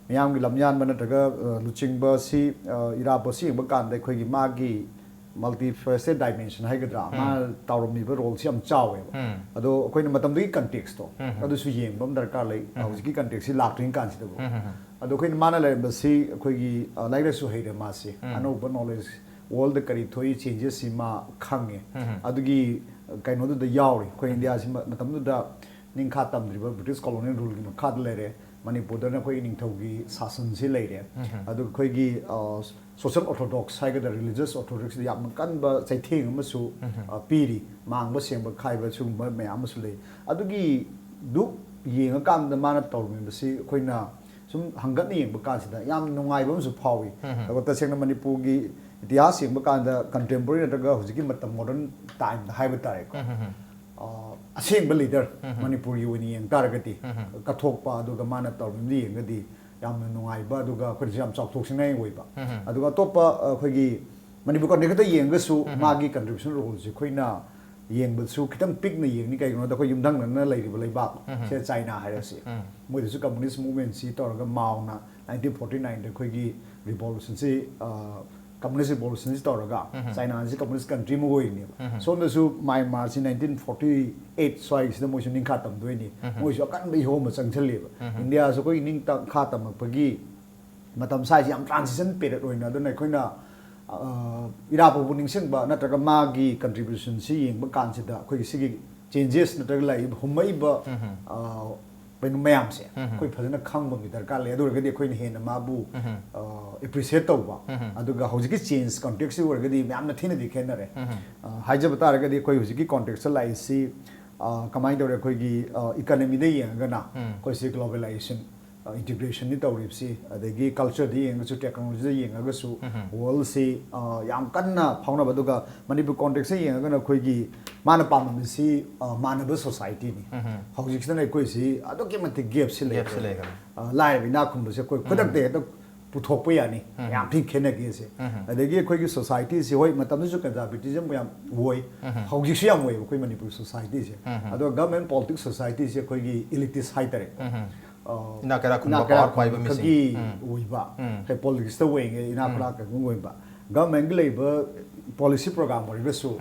ꯃꯤꯌꯥꯝꯒꯤ ꯂꯝꯌꯥꯟꯕ ꯅꯠꯇ꯭ꯔꯒ, ꯑ, ꯂꯨꯆꯤꯡꯕ ꯑꯁꯤ, ꯑ, ꯏꯔꯥꯕꯣꯠꯁꯤ ꯌꯦꯡꯕ ꯀꯥꯟꯗ ꯑꯩꯈꯣꯏꯒꯤ ꯃꯥꯒꯤ ꯃꯜꯇꯤ ꯐꯦꯁꯦꯇꯦꯠ ꯗꯥꯏꯃꯦꯟꯁꯟ ꯍꯥꯏꯒꯗ꯭ꯔꯥ, ꯃꯥꯅ ꯇꯧꯔꯝꯃꯤꯕ ꯔꯣꯜꯁꯤ ꯌꯥꯝ ꯆꯥꯎꯋꯦꯕ꯫ ꯑꯗꯣ ꯑꯩꯈꯣꯏꯅ ꯃꯇꯝꯗꯨꯒꯤ ꯀꯟꯇꯦꯛꯁꯇꯣ ꯑꯗꯨꯁꯨ ꯌꯦꯡꯕ ꯑꯃ ꯗꯔꯀꯥꯔ ꯂꯩ꯫ ꯍꯧꯖꯤꯛꯀꯤ ꯀꯟꯇꯦꯛꯁꯁꯤ ꯂꯥꯛꯇ꯭ꯔꯤꯉꯩ ꯀꯥꯟꯁꯤꯗꯕꯨ꯫ ꯑꯗꯣ ꯑꯩꯈꯣꯏꯅ ꯃꯥꯅ ꯂꯩꯔꯝꯕꯁꯤ ꯑꯩꯈꯣꯏꯒꯤ, ꯑ, ꯂꯥꯏꯔꯤꯛ ꯂꯥꯏꯁꯨ ꯍꯩꯔꯦ ꯃꯥꯁꯤ꯫ ꯑꯅꯧꯕ ꯅꯣꯂꯦꯖ, ꯋꯥꯔꯜꯗ ꯀꯔꯤ ꯊꯣꯛꯏ, ꯆꯦꯟꯖꯦꯁꯁꯤ ꯃꯥ ꯈꯪꯉꯦ꯫ ꯑꯗꯨꯒꯤ ꯀꯩꯅꯣꯗꯨꯗ ꯌꯥꯎꯔꯤ꯫ ꯑꯩꯈꯣꯏ ꯏꯟꯗꯤꯌꯥꯁꯤ ꯃ-, ꯃꯇꯝꯗꯨꯗ ꯅꯤꯡꯈꯥ ꯇꯝꯗ꯭ꯔꯤꯕ ꯕ꯭ꯔꯤꯇꯤꯁ ꯀꯣꯂꯣꯅꯤꯌꯦꯜ ꯔꯨꯜꯒꯤ ꯃꯈꯥꯗ ꯂꯩꯔꯦ꯫ ꯃꯅꯤꯄꯨꯔꯗꯅ ꯑꯩꯈꯣꯏꯒꯤ ꯅꯤꯡꯊꯧꯒꯤ ꯁꯥꯁꯟꯁꯤ ꯂꯩꯔꯦ꯫ ꯑꯗꯨꯒ ꯑꯩꯈꯣꯏꯒꯤ, ꯑ, ꯁꯣꯁꯤꯌꯦꯜ ꯑꯣꯔꯊꯣꯗꯣꯛꯁ ꯍꯥꯏꯒꯗ꯭ꯔꯥ, ꯔꯤꯂꯤꯖꯤꯌꯁ ꯑꯣꯔꯊꯣꯗꯣꯛꯁꯇ ꯌꯥꯝꯅ ꯀꯟꯕ ꯆꯩꯊꯦꯡ ꯑꯃꯁꯨ, ꯑ, ꯄꯤꯔꯤ꯫ ꯃꯥꯡꯕ ꯁꯦꯡꯕ ꯈꯥꯏꯕ ꯁꯤꯒꯨꯝꯕ ꯃꯌꯥꯝ ꯑꯃꯁꯨ ꯂꯩ꯫ ꯑꯗꯨꯒꯤꯗꯨ ꯌꯦꯡꯉꯀꯥꯟꯗ ꯃꯥꯅ ꯇꯧꯔꯝꯃꯤꯕꯁꯤ ꯑꯩꯈꯣꯏꯅ ꯁꯨꯝ ꯍꯪꯒꯠꯅ ꯌꯦꯡꯕ ꯀꯥꯟꯁꯤꯗ ꯌꯥꯝ ꯅꯨꯡꯉꯥꯏꯕ ꯑꯃꯁꯨ ꯐꯥꯎꯏ꯫ ꯑꯗꯨꯒ ꯇꯁꯦꯡꯅ ꯃꯅꯤꯄꯨꯔꯒꯤ ꯏꯇꯤꯍꯥꯁ ꯌꯦꯡꯕ ꯀꯥꯟꯗ ꯀꯟꯇꯦꯝꯄꯣꯔꯔꯤ ꯅꯠꯇ꯭ꯔꯒ ꯍꯧꯖꯤꯛꯀꯤ ꯃꯇꯝ ꯃꯣꯗꯔꯟ ꯇꯥꯏꯝꯗ ꯍꯥꯏꯕ ꯇꯥꯔꯦꯀꯣ, ꯑ, ꯑꯁꯦꯡꯕ ꯂꯤꯗꯔ ꯃꯅꯤꯄꯨꯔꯒꯤ ꯑꯣꯏꯅ ꯌꯦꯡ ꯇꯥꯔꯒꯗꯤ, ꯀꯠꯊꯣꯛꯄ, ꯑꯗꯨꯒ ꯃꯥꯅ ꯇꯧꯔꯝꯃꯤꯕꯗꯨ ꯌꯦꯡꯉꯒꯗꯤ ꯌꯥꯝꯅ ꯅꯨꯡꯉꯥꯏꯕ, ꯑꯗꯨꯒ ꯑꯩꯈꯣꯏꯅꯁꯨ ꯌꯥꯝ ꯆꯥꯎꯊꯣꯛꯆꯅꯤꯡꯉꯥꯏ ꯑꯣꯏꯕ꯫ ꯑꯗꯨꯒ ꯑꯇꯣꯞꯄ, ꯑ, ꯑꯩꯈꯣꯏꯒꯤ ꯃꯅꯤꯄꯨꯔ ꯀꯟꯇꯦꯛꯁꯇ ꯌꯦꯡꯉꯒꯁꯨ ꯃꯥꯒꯤ ꯀꯟꯇ꯭ꯔꯤꯕ꯭ꯌꯨꯁꯟ ꯔꯣꯜꯁꯦ ꯑꯩꯈꯣꯏꯅ ꯌꯦꯡꯕꯁꯨ ꯈꯤꯇꯪ ꯄꯤꯛꯅ ꯌꯦꯡꯅꯤ꯫ ꯀꯩꯒꯤꯅꯣꯗ ꯑꯩꯈꯣꯏ ꯌꯨꯝꯊꯪꯅꯅ ꯂꯩꯔꯤꯕ ꯂꯩꯕꯥꯛ ꯁꯦ, ꯆꯥꯏꯅꯥ ꯍꯥꯏꯔꯁꯤ, ꯃꯣꯏꯗꯁꯨ ꯀꯝꯃꯨꯅꯤꯁ ꯃꯨꯚꯃꯦꯟꯁꯤ ꯇꯧꯔꯒ ꯃꯥꯎꯅ ꯅꯥꯏꯟꯇꯤꯟ ꯐꯣꯔꯇꯤ ꯅꯥꯏꯟꯗ ꯑꯩꯈꯣꯏꯒꯤ ꯔꯤꯚꯣꯂꯨꯁꯟꯁꯤ, ꯑ, communist revolution ꯁꯤ ꯇꯧꯔꯒ ꯆꯥꯏꯅꯥꯁꯤ communist country ꯑꯃ ꯑꯣꯏꯔꯤꯅꯦꯕ꯫ ꯁꯣꯝꯗꯁꯨ ꯃ꯭ꯌꯥꯟꯃꯥꯔꯁꯤ nineteen forty eight ꯁ꯭ꯋꯥꯏꯁꯤꯗ ꯃꯣꯏꯁꯨ ꯅꯤꯡꯈꯥ ꯇꯝꯗꯣꯏꯅꯤ꯫ ꯃꯣꯏꯁꯨ ꯑꯀꯟꯕ ꯏꯍꯣ ꯑꯃ ꯆꯪꯁꯜꯂꯦꯕ꯫ ꯏꯟꯗꯤꯌꯥꯁꯨ ꯑꯩꯈꯣꯏꯒꯤ ꯅꯤꯡꯈꯥ ꯇꯝꯃꯛꯄꯒꯤ ꯃꯇꯝ ꯁ꯭ꯋꯥꯏꯁꯤ ꯌꯥꯝ transition period ꯑꯣꯏꯅ, ꯑꯗꯨꯅ ꯑꯩꯈꯣꯏꯅ ꯏꯔꯥꯕꯣꯠꯄꯨ ꯅꯤꯡꯁꯤꯡꯕ ꯅꯠꯇ꯭ꯔꯒ ꯃꯥꯒꯤ contribution ꯁꯤ ꯌꯦꯡꯕ ꯀꯥꯟꯁꯤꯗ ꯑꯩꯈꯣꯏꯒꯤ ꯁꯤꯒꯤ changes ꯅꯠꯇ꯭ꯔꯒ ꯂꯥꯛꯏꯕ ꯍꯨꯝꯃꯛꯏꯕ ꯀꯩꯅꯣ ꯃꯌꯥꯝꯁꯦ ꯑꯩꯈꯣꯏ ꯐꯖꯅ ꯈꯪꯕ ꯑꯃ ꯗꯔꯀꯥꯔ ꯂꯩ꯫ ꯑꯗꯨ ꯑꯣꯏꯔꯒꯗꯤ ꯑꯩꯈꯣꯏꯅ ꯍꯦꯟꯅ ꯃꯥꯕꯨ appreciate ꯇꯧꯕ꯫ ꯑꯗꯨꯒ ꯍꯧꯖꯤꯛꯀꯤ change context ꯁꯤ ꯑꯣꯏꯔꯒꯗꯤ ꯃꯌꯥꯝꯅ ꯊꯤꯅꯗꯤ ꯈꯦꯠꯅꯔꯦ꯫ ꯍꯥꯏꯖꯕ ꯇꯥꯔꯒꯗꯤ ꯑꯩꯈꯣꯏ ꯍꯧꯖꯤꯛꯀꯤ context ꯇ ꯂꯥꯛꯏꯁꯤ ꯀꯃꯥꯏꯅ ꯇꯧꯔꯦ? ꯑꯩꯈꯣꯏꯒꯤ economy ꯗ ꯌꯦꯡꯉꯒꯅ ꯑꯩꯈꯣꯏꯁꯤ globalization integration ꯅꯤ ꯇꯧꯔꯤꯕꯁꯤ꯫ ꯑꯗꯒꯤ culture ꯗ ꯌꯦꯡꯉꯒꯁꯨ, technology ꯗ ꯌꯦꯡꯉꯒꯁꯨ world ꯁꯤ ꯌꯥꯝ ꯀꯟꯅ ꯐꯥꯎꯅꯕ꯫ ꯑꯗꯨꯒ ꯃꯅꯤꯄꯨꯔ context ꯇ ꯌꯦꯡꯉꯒꯅ ꯑꯩꯈꯣꯏꯒꯤ ꯃꯥꯅ ꯄꯥꯝꯂꯝꯃꯤꯁꯤ ꯃꯥꯟꯅꯕ society ꯅꯤ꯫ ꯍꯧꯖꯤꯛꯁꯤꯗꯅ ꯑꯩꯈꯣꯏꯁꯤ ꯑꯗꯨꯛꯀꯤ ꯃꯇꯤꯛ gap ꯁꯤ ꯂꯩꯈ꯭ꯔꯦ꯫ ꯂꯥꯏꯔꯕ ꯏꯅꯥꯛ ꯈꯨꯟꯕꯁꯦ ꯑꯩꯈꯣꯏ ꯈꯨꯗꯛꯇ ꯍꯦꯛꯇ ꯄꯨꯊꯣꯛꯄ ꯌꯥꯅꯤ꯫ ꯌꯥꯝ ꯊꯤꯅ ꯈꯦꯠꯅꯒꯦꯁꯦ꯫ ꯑꯗꯒꯤ ꯑꯩꯈꯣꯏꯒꯤ society ꯁꯤ, ꯍꯣꯏ, ꯃꯇꯝꯗꯨꯁꯨ conservatism ꯌꯥꯝ ꯑꯣꯏ, ꯍꯧꯖꯤꯛꯁꯨ ꯌꯥꯝ ꯑꯣꯏꯌꯦꯕ ꯑꯩꯈꯣꯏ ꯃꯅꯤꯄꯨꯔ society ꯁꯦ꯫ ꯑꯗꯣ government politics society ꯁꯦ ꯑꯩꯈꯣꯏꯒꯤ elitist ꯍꯥꯏꯇꯥꯔꯦ꯫ ꯏꯅꯥꯛ ꯀꯩꯔꯥꯛ ꯈꯨꯟꯕ, power ꯄꯥꯏꯕ ꯃꯤꯁꯤꯡ꯫ ꯈꯛꯀꯤ ꯑꯣꯏꯕ, ꯉꯁꯥꯏ politics ꯇ ꯑꯣꯏꯔꯤꯉꯩ ꯏꯅꯥꯛ ꯀꯩꯔꯥꯛ ꯀꯩꯅꯣ ꯑꯣꯏꯕ, government ꯀꯤ ꯂꯩꯕ policy program ꯑꯣꯏꯔꯒꯁꯨ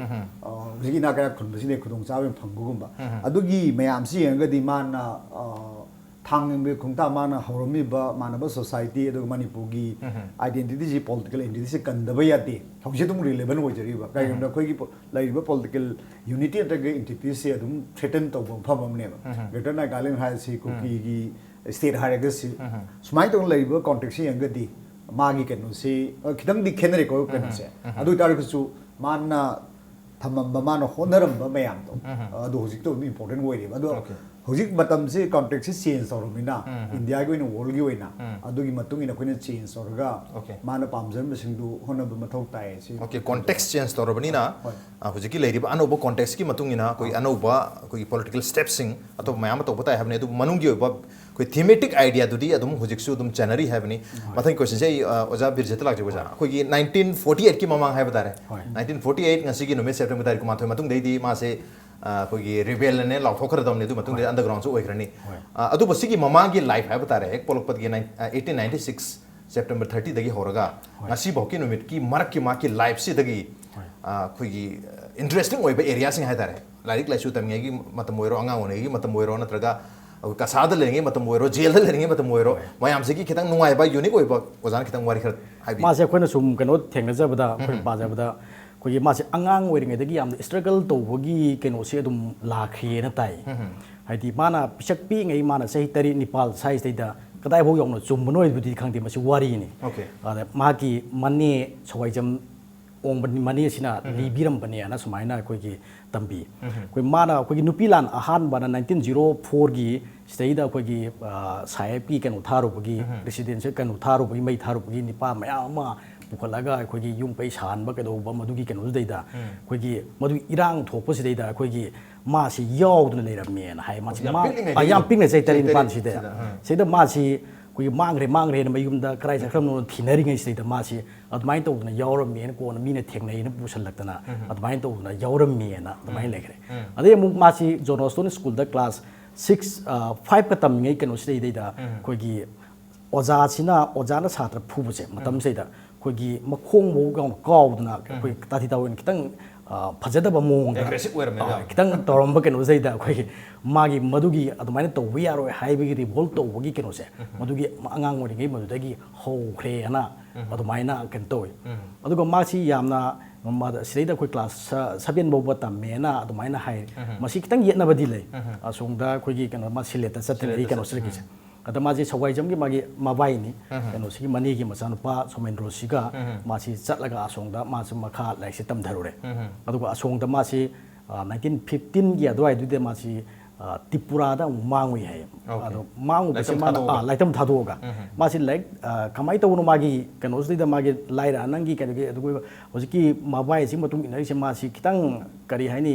ꯍꯧꯖꯤꯛ ꯏꯅꯥꯛ ꯀꯩꯔꯥꯛ ꯈꯨꯟꯕꯁꯤꯅ ꯈꯨꯗꯣꯡꯆꯥꯕ ꯌꯥꯝ ꯐꯪꯕꯒꯨꯝꯕ꯫ ꯑꯗꯨꯒꯤ ꯃꯌꯥꯝꯁꯤ ꯌꯦꯡꯉꯒꯗꯤ ꯃꯥꯅ ꯊꯥꯡ ꯌꯦꯡꯕꯒꯤ ꯈꯣꯡꯊꯥꯡ, ꯃꯥꯅ ꯍꯧꯔꯝꯃꯤꯕ ꯃꯥꯟꯅꯕ society ꯑꯗꯨꯒ ꯃꯅꯤꯄꯨꯔꯒꯤ identity ꯁꯤ, political identity ꯁꯤ ꯀꯟꯗꯕ ꯌꯥꯗꯦ꯫ ꯍꯧꯖꯤꯛ ꯑꯗꯨꯝ relevant ꯑꯣꯏꯖꯔꯤꯕ꯫ ꯀꯩꯒꯤꯅꯣꯗ ꯑꯩꯈꯣꯏꯒꯤ ꯄꯣ-, ꯂꯩꯔꯤꯕ political unity ꯅꯠꯇ꯭ꯔꯒ entity ꯁꯦ ꯑꯗꯨꯝ threaten ꯇꯧꯕ ꯃꯐꯝ ꯑꯃꯅꯦꯕ꯫ Greater Nagaland ꯍꯥꯏꯔꯁꯤ, ꯀꯨꯀꯤꯒꯤ state ꯍꯥꯏꯔꯒꯁꯤ, ꯁꯨꯃꯥꯏꯅ ꯇꯧꯅ ꯂꯩꯔꯤꯕ context ꯁꯤ ꯌꯦꯡꯉꯒꯗꯤ ꯃꯥꯒꯤ ꯀꯩꯅꯣꯁꯤ, ꯑ, ꯈꯤꯇꯪꯗꯤ ꯈꯦꯠꯅꯔꯦꯀꯣ ꯀꯩꯅꯣꯁꯦ꯫ ꯑꯗꯨ ꯑꯣꯏꯇꯥꯔꯒꯁꯨ ꯃꯥꯅ ꯊꯝꯃꯝꯕ, ꯃꯥꯅ ꯍꯣꯠꯅꯔꯝꯕ ꯃꯌꯥꯝꯗꯣ, ꯑꯗꯨ ꯍꯧꯖꯤꯛꯇ ꯑꯗꯨꯝ important ꯑꯣꯏꯔꯤꯕ꯫ ꯑꯗꯣ ꯍꯧꯖꯤꯛ ꯃꯇꯝꯁꯤ context ꯁꯤ change ꯇꯧꯔꯕꯅꯤꯅ, India ꯒꯤ ꯑꯣꯏꯅ, world ꯒꯤ ꯑꯣꯏꯅ, ꯑꯗꯨꯒꯤ ꯃꯇꯨꯡ ꯏꯟꯅ ꯑꯩꯈꯣꯏꯅ change ꯇꯧꯔꯒ ꯃꯥꯅ ꯄꯥꯝꯖꯔꯝꯕꯁꯤꯡꯗꯨ ꯍꯣꯠꯅꯕ ꯃꯊꯧ ꯇꯥꯏ꯫ ꯁꯤ Okay, context change ꯇꯧꯔꯕꯅꯤꯅ, ꯍꯣꯏ꯫ ꯑ, ꯍꯧꯖꯤꯛꯀꯤ ꯂꯩꯔꯤꯕ ꯑꯅꯧꯕ context ꯀꯤ ꯃꯇꯨꯡ ꯏꯟꯅ ꯑꯩꯈꯣꯏ ꯑꯅꯧꯕ ꯑꯩꯈꯣꯏꯒꯤ political step ꯁꯤꯡ, ꯑꯇꯣꯞꯄ ꯃꯌꯥꯝ ꯑꯃ ꯇꯧꯕ ꯇꯥꯏ ꯍꯥꯏꯕꯅꯤ꯫ ꯑꯗꯨꯕꯨ ꯃꯅꯨꯡꯒꯤ ꯑꯣꯏꯕ ꯑꯩꯈꯣꯏ thematic idea ꯗꯨꯗꯤ ꯑꯗꯨꯝ ꯍꯧꯖꯤꯛꯁꯨ ꯑꯗꯨꯝ ꯆꯦꯟꯅꯔꯤ ꯍꯥꯏꯕꯅꯤ꯫ ꯍꯣꯏ꯫ ꯃꯊꯪꯒꯤ question ꯁꯦ ꯑꯩ, ꯑ, ꯑꯣꯖꯥ ꯕꯤꯔꯖꯤꯠꯇ ꯂꯥꯛꯆꯒꯦ, ꯑꯣꯖꯥ꯫ ꯍꯣꯏ꯫ ꯑꯩꯈꯣꯏꯒꯤ nineteen forty eight ꯀꯤ ꯃꯃꯥꯡ ꯍꯥꯏꯕ ꯇꯥꯔꯦ꯫ ꯍꯣꯏ꯫ Nineteen forty eight, ꯉꯁꯤꯒꯤ ꯅꯨꯃꯤꯠ September ꯇꯥꯔꯤꯛ ꯀꯨꯟꯃꯥꯊꯣꯏ ꯃꯇꯨꯡꯗꯩꯗꯤ ꯃꯥꯁꯦ, ꯑ, ꯑꯩꯈꯣꯏꯒꯤ rebel ꯅꯦ ꯂꯥꯎꯊꯣꯛꯈ꯭ꯔꯗꯕꯅꯤ, ꯑꯗꯨ ꯃꯇꯨꯡꯗ ꯍꯣꯏ꯫ Underground ꯁꯨ ꯑꯣꯏꯈ꯭ꯔꯅꯤ꯫ ꯍꯣꯏ꯫ ꯑ, ꯑꯗꯨꯕꯨ ꯁꯤꯒꯤ ꯃꯃꯥꯡꯒꯤ life ꯍꯥꯏꯕ ꯇꯥꯔꯦ, ꯍꯦꯛ ꯄꯣꯛꯂꯛꯄꯗꯒꯤ ꯅꯥꯏꯟ-, ꯑ, eighteen ninety six ꯁꯦꯞꯇꯦꯝꯕꯔ ꯊꯥꯔꯇꯤꯗꯒꯤ ꯍꯧꯔꯒ ꯉꯁꯤꯐꯥꯎꯒꯤ ꯅꯨꯃꯤꯠꯀꯤ ꯃꯔꯛꯀꯤ ꯃꯥꯒꯤ ꯂꯥꯏꯐꯁꯤꯗꯒꯤ, ꯑ, ꯑꯩꯈꯣꯏꯒꯤ, ꯑ, ꯏꯟꯇꯔꯦꯁꯇꯤꯡ ꯑꯣꯏꯕ ꯑꯦꯔꯤꯌꯥꯁꯤꯡ ꯍꯥꯏꯇꯥꯔꯦ, ꯂꯥꯏꯔꯤꯛ ꯂꯥꯏꯁꯨ ꯇꯝꯃꯤꯉꯩꯒꯤ ꯃꯇꯝ ꯑꯣꯏꯔꯣ, ꯑꯉꯥꯡ ꯑꯣꯏꯔꯤꯉꯩꯒꯤ ꯃꯇꯝ ꯑꯣꯏꯔꯣ, ꯅꯠꯇ꯭ꯔꯒ ꯑꯩꯈꯣꯏ ꯀꯁꯥꯗ ꯂꯩꯔꯤꯉꯩ ꯃꯇꯝ ꯑꯣꯏꯔꯣ, ꯖꯦꯜꯗ ꯂꯩꯔꯤꯉꯩ ꯃꯇꯝ ꯑꯣꯏꯔꯣ, ꯃꯌꯥꯝꯁꯤꯒꯤ ꯈꯤꯇꯪ ꯅꯨꯡꯉꯥꯏꯕ, ꯌꯨꯅꯤꯛ ꯑꯣꯏꯕ, ꯑꯣꯖꯥꯅ ꯈꯤꯇꯪ ꯋꯥꯔꯤ ꯈꯔ ꯍꯥꯏꯕꯤꯌꯨ꯫ ꯃꯥꯁꯦ ꯑꯩꯈꯣꯏꯅ ꯁꯨꯝ ꯀꯩꯅꯣ ꯊꯦꯡꯅꯖꯕꯗ, ꯑꯩꯈꯣꯏ ꯄꯥꯖꯕꯗ, ꯑꯩꯈꯣꯏꯒꯤ ꯃꯥꯁꯦ ꯑꯉꯥꯡ ꯑꯣꯏꯔꯤꯉꯩꯗꯒꯤ ꯌꯥꯝꯅ ꯏꯁꯇ꯭ꯔꯒꯜ ꯇꯧꯕꯒꯤ ꯀꯩꯅꯣꯁꯦ ꯑꯗꯨꯝ ꯂꯥꯛꯈ꯭ꯔꯦꯅ ꯇꯥꯏ꯫ ꯍꯥꯏꯗꯤ ꯃꯥꯅ ꯄꯤꯁꯛ ꯄꯤꯛꯏꯉꯩ, ꯃꯥꯅ ꯆꯍꯤ ꯇꯔꯦꯠ ꯅꯤꯄꯥꯜ ꯁ꯭ꯋꯥꯏꯁꯤꯗꯩꯗ ꯀꯗꯥꯏꯐꯥꯎ ꯌꯧꯅ ꯆꯨꯝꯕꯅꯣ ꯍꯥꯏꯕꯗꯨꯗꯤ ꯈꯪꯗꯦ, ꯃꯁꯤ ꯋꯥꯔꯤꯅꯤ꯫ ꯑꯣꯀꯦ꯫ ꯑꯗ ꯃꯥꯒꯤ ꯃꯅꯦ ꯁꯋꯥꯏꯖꯝ ꯑꯣꯡꯕ ꯃꯅꯦꯁꯤꯅ ꯂꯤꯕꯤꯔꯝꯕꯅꯦꯅ ꯁꯨꯃꯥꯏꯅ ꯑꯩꯈꯣꯏꯒꯤ ꯇꯝꯕꯤ꯫ ꯑꯩꯈꯣꯏ ꯃꯥꯅ, ꯑꯩꯈꯣꯏꯒꯤ ꯅꯨꯄꯤ ꯂꯥꯟ ꯑꯍꯥꯟꯕꯅ ꯅꯥꯏꯟꯇꯤꯟ ꯖꯤꯔꯣ ꯐꯣꯔꯒꯤ ꯁꯤꯗꯩꯗ ꯑꯩꯈꯣꯏꯒꯤ, ꯑ, ꯁꯥꯍꯦꯕꯀꯤ ꯀꯩꯅꯣ ꯊꯥꯔꯨꯕꯒꯤ, ꯔꯦꯁꯤꯗꯦꯟꯁꯤꯌꯦꯜ ꯀꯩꯅꯣ ꯊꯥꯔꯨꯕꯒꯤ, ꯃꯩ ꯊꯥꯔꯨꯕꯒꯤ ꯅꯤꯄꯥ ꯃꯌꯥꯝ ꯑꯃ ꯄꯨꯈꯠꯂꯒ ꯑꯩꯈꯣꯏꯒꯤ ꯌꯨꯝ ꯀꯩ ꯁꯥꯍꯟꯕ ꯀꯩꯗꯧꯕ ꯃꯗꯨꯒꯤ ꯀꯩꯅꯣꯗꯨꯗꯩꯗ ꯑꯩꯈꯣꯏꯒꯤ ꯃꯗꯨꯒꯤ ꯏꯔꯥꯡ ꯊꯣꯛꯄꯁꯤꯗꯩꯗ ꯑꯩꯈꯣꯏꯒꯤ ꯃꯥꯁꯤ ꯌꯥꯎꯗꯅ ꯂꯩꯔꯝꯃꯦꯅ ꯍꯥꯏ꯫ ꯃꯥꯁꯤ ꯌꯥꯝ ꯃꯥ-, ꯄꯤꯛꯂꯤꯉꯩꯗꯒꯤ? ꯑ, ꯌꯥꯝ ꯄꯤꯛꯅ, ꯆꯍꯤ ꯇꯔꯦꯠ ꯅꯤꯄꯥꯜ ꯁꯤꯗ꯫ ꯁꯤꯗ, ꯑꯥ꯫ ꯁꯤꯗ ꯃꯥꯁꯤ ꯑꯩꯈꯣꯏꯒꯤ ꯃꯥꯡꯈ꯭ꯔꯦ, ꯃꯥꯡꯈ꯭ꯔꯦꯅ ꯃꯌꯨꯝꯗ ꯀꯗꯥꯏ ꯆꯠꯈ꯭ꯔꯕꯅꯣ ꯊꯤꯅꯔꯤꯉꯩꯁꯤꯗꯩꯗ ꯃꯥꯁꯤ ꯑꯗꯨꯃꯥꯏꯅ ꯇꯧꯗꯅ ꯌꯥꯎꯔꯝꯃꯦꯅ ꯀꯣꯟꯅ ꯃꯤꯅ ꯊꯦꯡꯅꯩꯅ ꯄꯨꯁꯜꯂꯛꯇꯅ ꯑꯗꯨꯃꯥꯏꯅ ꯇꯧꯗꯅ ꯌꯥꯎꯔꯝꯃꯦꯅ ꯑꯗꯨꯃꯥꯏꯅ ꯂꯩꯈ꯭ꯔꯦ꯫ ꯑꯗꯩ ꯑꯃꯨꯛ ꯃꯥꯁꯤ ꯖꯣꯟ ꯍꯣꯁꯇꯣꯟ ꯁ꯭ꯀꯨꯜꯗ ꯀ꯭ꯂꯥꯁ ꯁꯤꯛꯁ, ꯑ, ꯐꯥꯏꯚꯀ ꯇꯝꯃꯤꯉꯩ ꯀꯩꯅꯣꯁꯤꯗꯩꯗꯩꯗ ꯑꯩꯈꯣꯏꯒꯤ ꯑꯣꯖꯥꯁꯤꯅ, ꯑꯣꯖꯥꯅ ꯁꯥꯇ꯭ꯔ ꯐꯨꯕꯁꯦ ꯃꯇꯝꯁꯤꯗꯩꯗ ꯑꯩꯈꯣꯏꯒꯤ ꯃꯈꯣꯡꯐꯧ ꯌꯥꯝ ꯀꯥꯎꯗꯅ ꯑꯩꯈꯣꯏ ꯇꯥꯊꯤ ꯇꯥꯑꯣꯏꯅ ꯈꯤꯇꯪ, ꯑ, ꯐꯖꯗꯕ ꯃꯑꯣꯡꯗ, aggressive ꯑꯣꯏꯔꯝꯃꯦꯕ ꯑ, ꯌꯥꯝ꯫ ꯈꯤꯇꯪ ꯇꯧꯔꯝꯕ ꯀꯩꯅꯣꯁꯤꯗꯩꯗ ꯑꯩꯈꯣꯏꯒꯤ ꯃꯥꯒꯤ ꯃꯗꯨꯒꯤ ꯑꯗꯨꯃꯥꯏꯅ ꯇꯧꯕ ꯌꯥꯔꯣꯏ ꯍꯥꯏꯕꯒꯤ ꯔꯤꯚꯣꯜꯠ ꯇꯧꯕꯒꯤ ꯀꯩꯅꯣꯁꯦ, ꯃꯗꯨꯒꯤ ꯑꯉꯥꯡ ꯑꯣꯏꯔꯤꯉꯩ ꯃꯗꯨꯗꯒꯤ ꯍꯧꯈ꯭ꯔꯦꯅ ꯑꯗꯨꯃꯥꯏꯅ ꯀꯩꯅꯣ ꯇꯧꯋꯤ꯫ ꯑꯗꯨꯒ ꯃꯥꯁꯤ ꯌꯥꯝꯅ, ꯃꯥꯗ ꯁꯤꯗꯩꯗ ꯑꯩꯈꯣꯏ ꯀ꯭ꯂꯥꯁ ꯁ-, ꯁꯚꯦꯟ ꯐꯥꯎꯕ ꯇꯝꯃꯦꯅ ꯑꯗꯨꯃꯥꯏꯅ ꯍꯥꯏ꯫ ꯃꯁꯤ ꯈꯤꯇꯪ ꯌꯦꯠꯅꯕꯗꯤ ꯂꯩ꯫ ꯑꯁꯣꯝꯗ ꯑꯩꯈꯣꯏꯒꯤ ꯀꯩꯅꯣ, ꯃꯥ ꯁꯤꯂꯦꯠꯇ ꯆꯠꯇ꯭ꯔꯤꯉꯩꯒꯤ ꯁꯤꯂꯦꯠꯇ ꯀꯩꯅꯣ ꯆꯠ-, ꯆꯠꯈꯤꯁꯦ꯫ ꯑꯗ ꯃꯥꯁꯦ ꯁꯋꯥꯏꯖꯝꯒꯤ ꯃꯥꯒꯤ ꯃꯕꯥꯏꯅꯤ, ꯀꯩꯅꯣꯁꯤꯒꯤ ꯃꯅꯦꯒꯤ ꯃꯆꯥꯅꯨꯄꯥ ꯁꯣꯃꯦꯟꯗ꯭ꯔꯣꯁꯤꯒ ꯃꯥꯁꯤ ꯆꯠꯂꯒ ꯑꯁꯣꯝꯗ ꯃꯥꯁꯨ ꯃꯈꯥ ꯂꯥꯏꯔꯤꯛꯁꯦ ꯇꯝꯊꯔꯨꯔꯦ꯫ ꯑꯗꯨꯒ ꯑꯁꯣꯝꯗ ꯃꯥꯁꯤ, ꯑ, ꯅꯥꯏꯟꯇꯤꯟ ꯐꯤꯐꯇꯤꯟꯒꯤ ꯑꯗꯨꯋꯥꯏꯗꯨꯗ ꯃꯥꯁꯤ, ꯑ, ꯇ꯭ꯔꯤꯄꯨꯔꯥꯗ ꯑꯃꯨꯛ ꯃꯥꯡꯉꯨꯏ ꯍꯥꯏꯌꯦ꯫ ꯑꯣꯀꯦ꯫ ꯑꯗꯣ ꯃꯥꯡꯉꯨꯕꯁꯤ ꯂꯥꯏꯔꯤꯛ ꯃꯥꯅ, ꯊꯥꯗꯣꯛꯑꯒ꯫ ꯑ, ꯂꯥꯏꯔꯤꯛ ꯇꯝ ꯊꯥꯗꯣꯛꯑꯒ꯫ ꯃꯥꯁꯤ ꯂꯥꯏꯔꯤꯛ, ꯑ, ꯀꯃꯥꯏꯅ ꯇꯧꯕꯅꯣ ꯃꯥꯒꯤ ꯀꯩꯅꯣꯁꯤꯗꯩꯗ ꯃꯥꯒꯤ ꯂꯥꯏꯔ ꯅꯪꯒꯤ ꯀꯩꯅꯣꯒꯤ ꯑꯗꯨꯒ ꯍꯧꯖꯤꯛꯀꯤ ꯃꯕꯥꯏꯁꯤꯒꯤ ꯃꯇꯨꯡ ꯏꯟꯅꯔꯤꯁꯦ ꯃꯥꯁꯤ ꯈꯤꯇꯪ ꯀꯔꯤ ꯍꯥꯏꯅꯤ,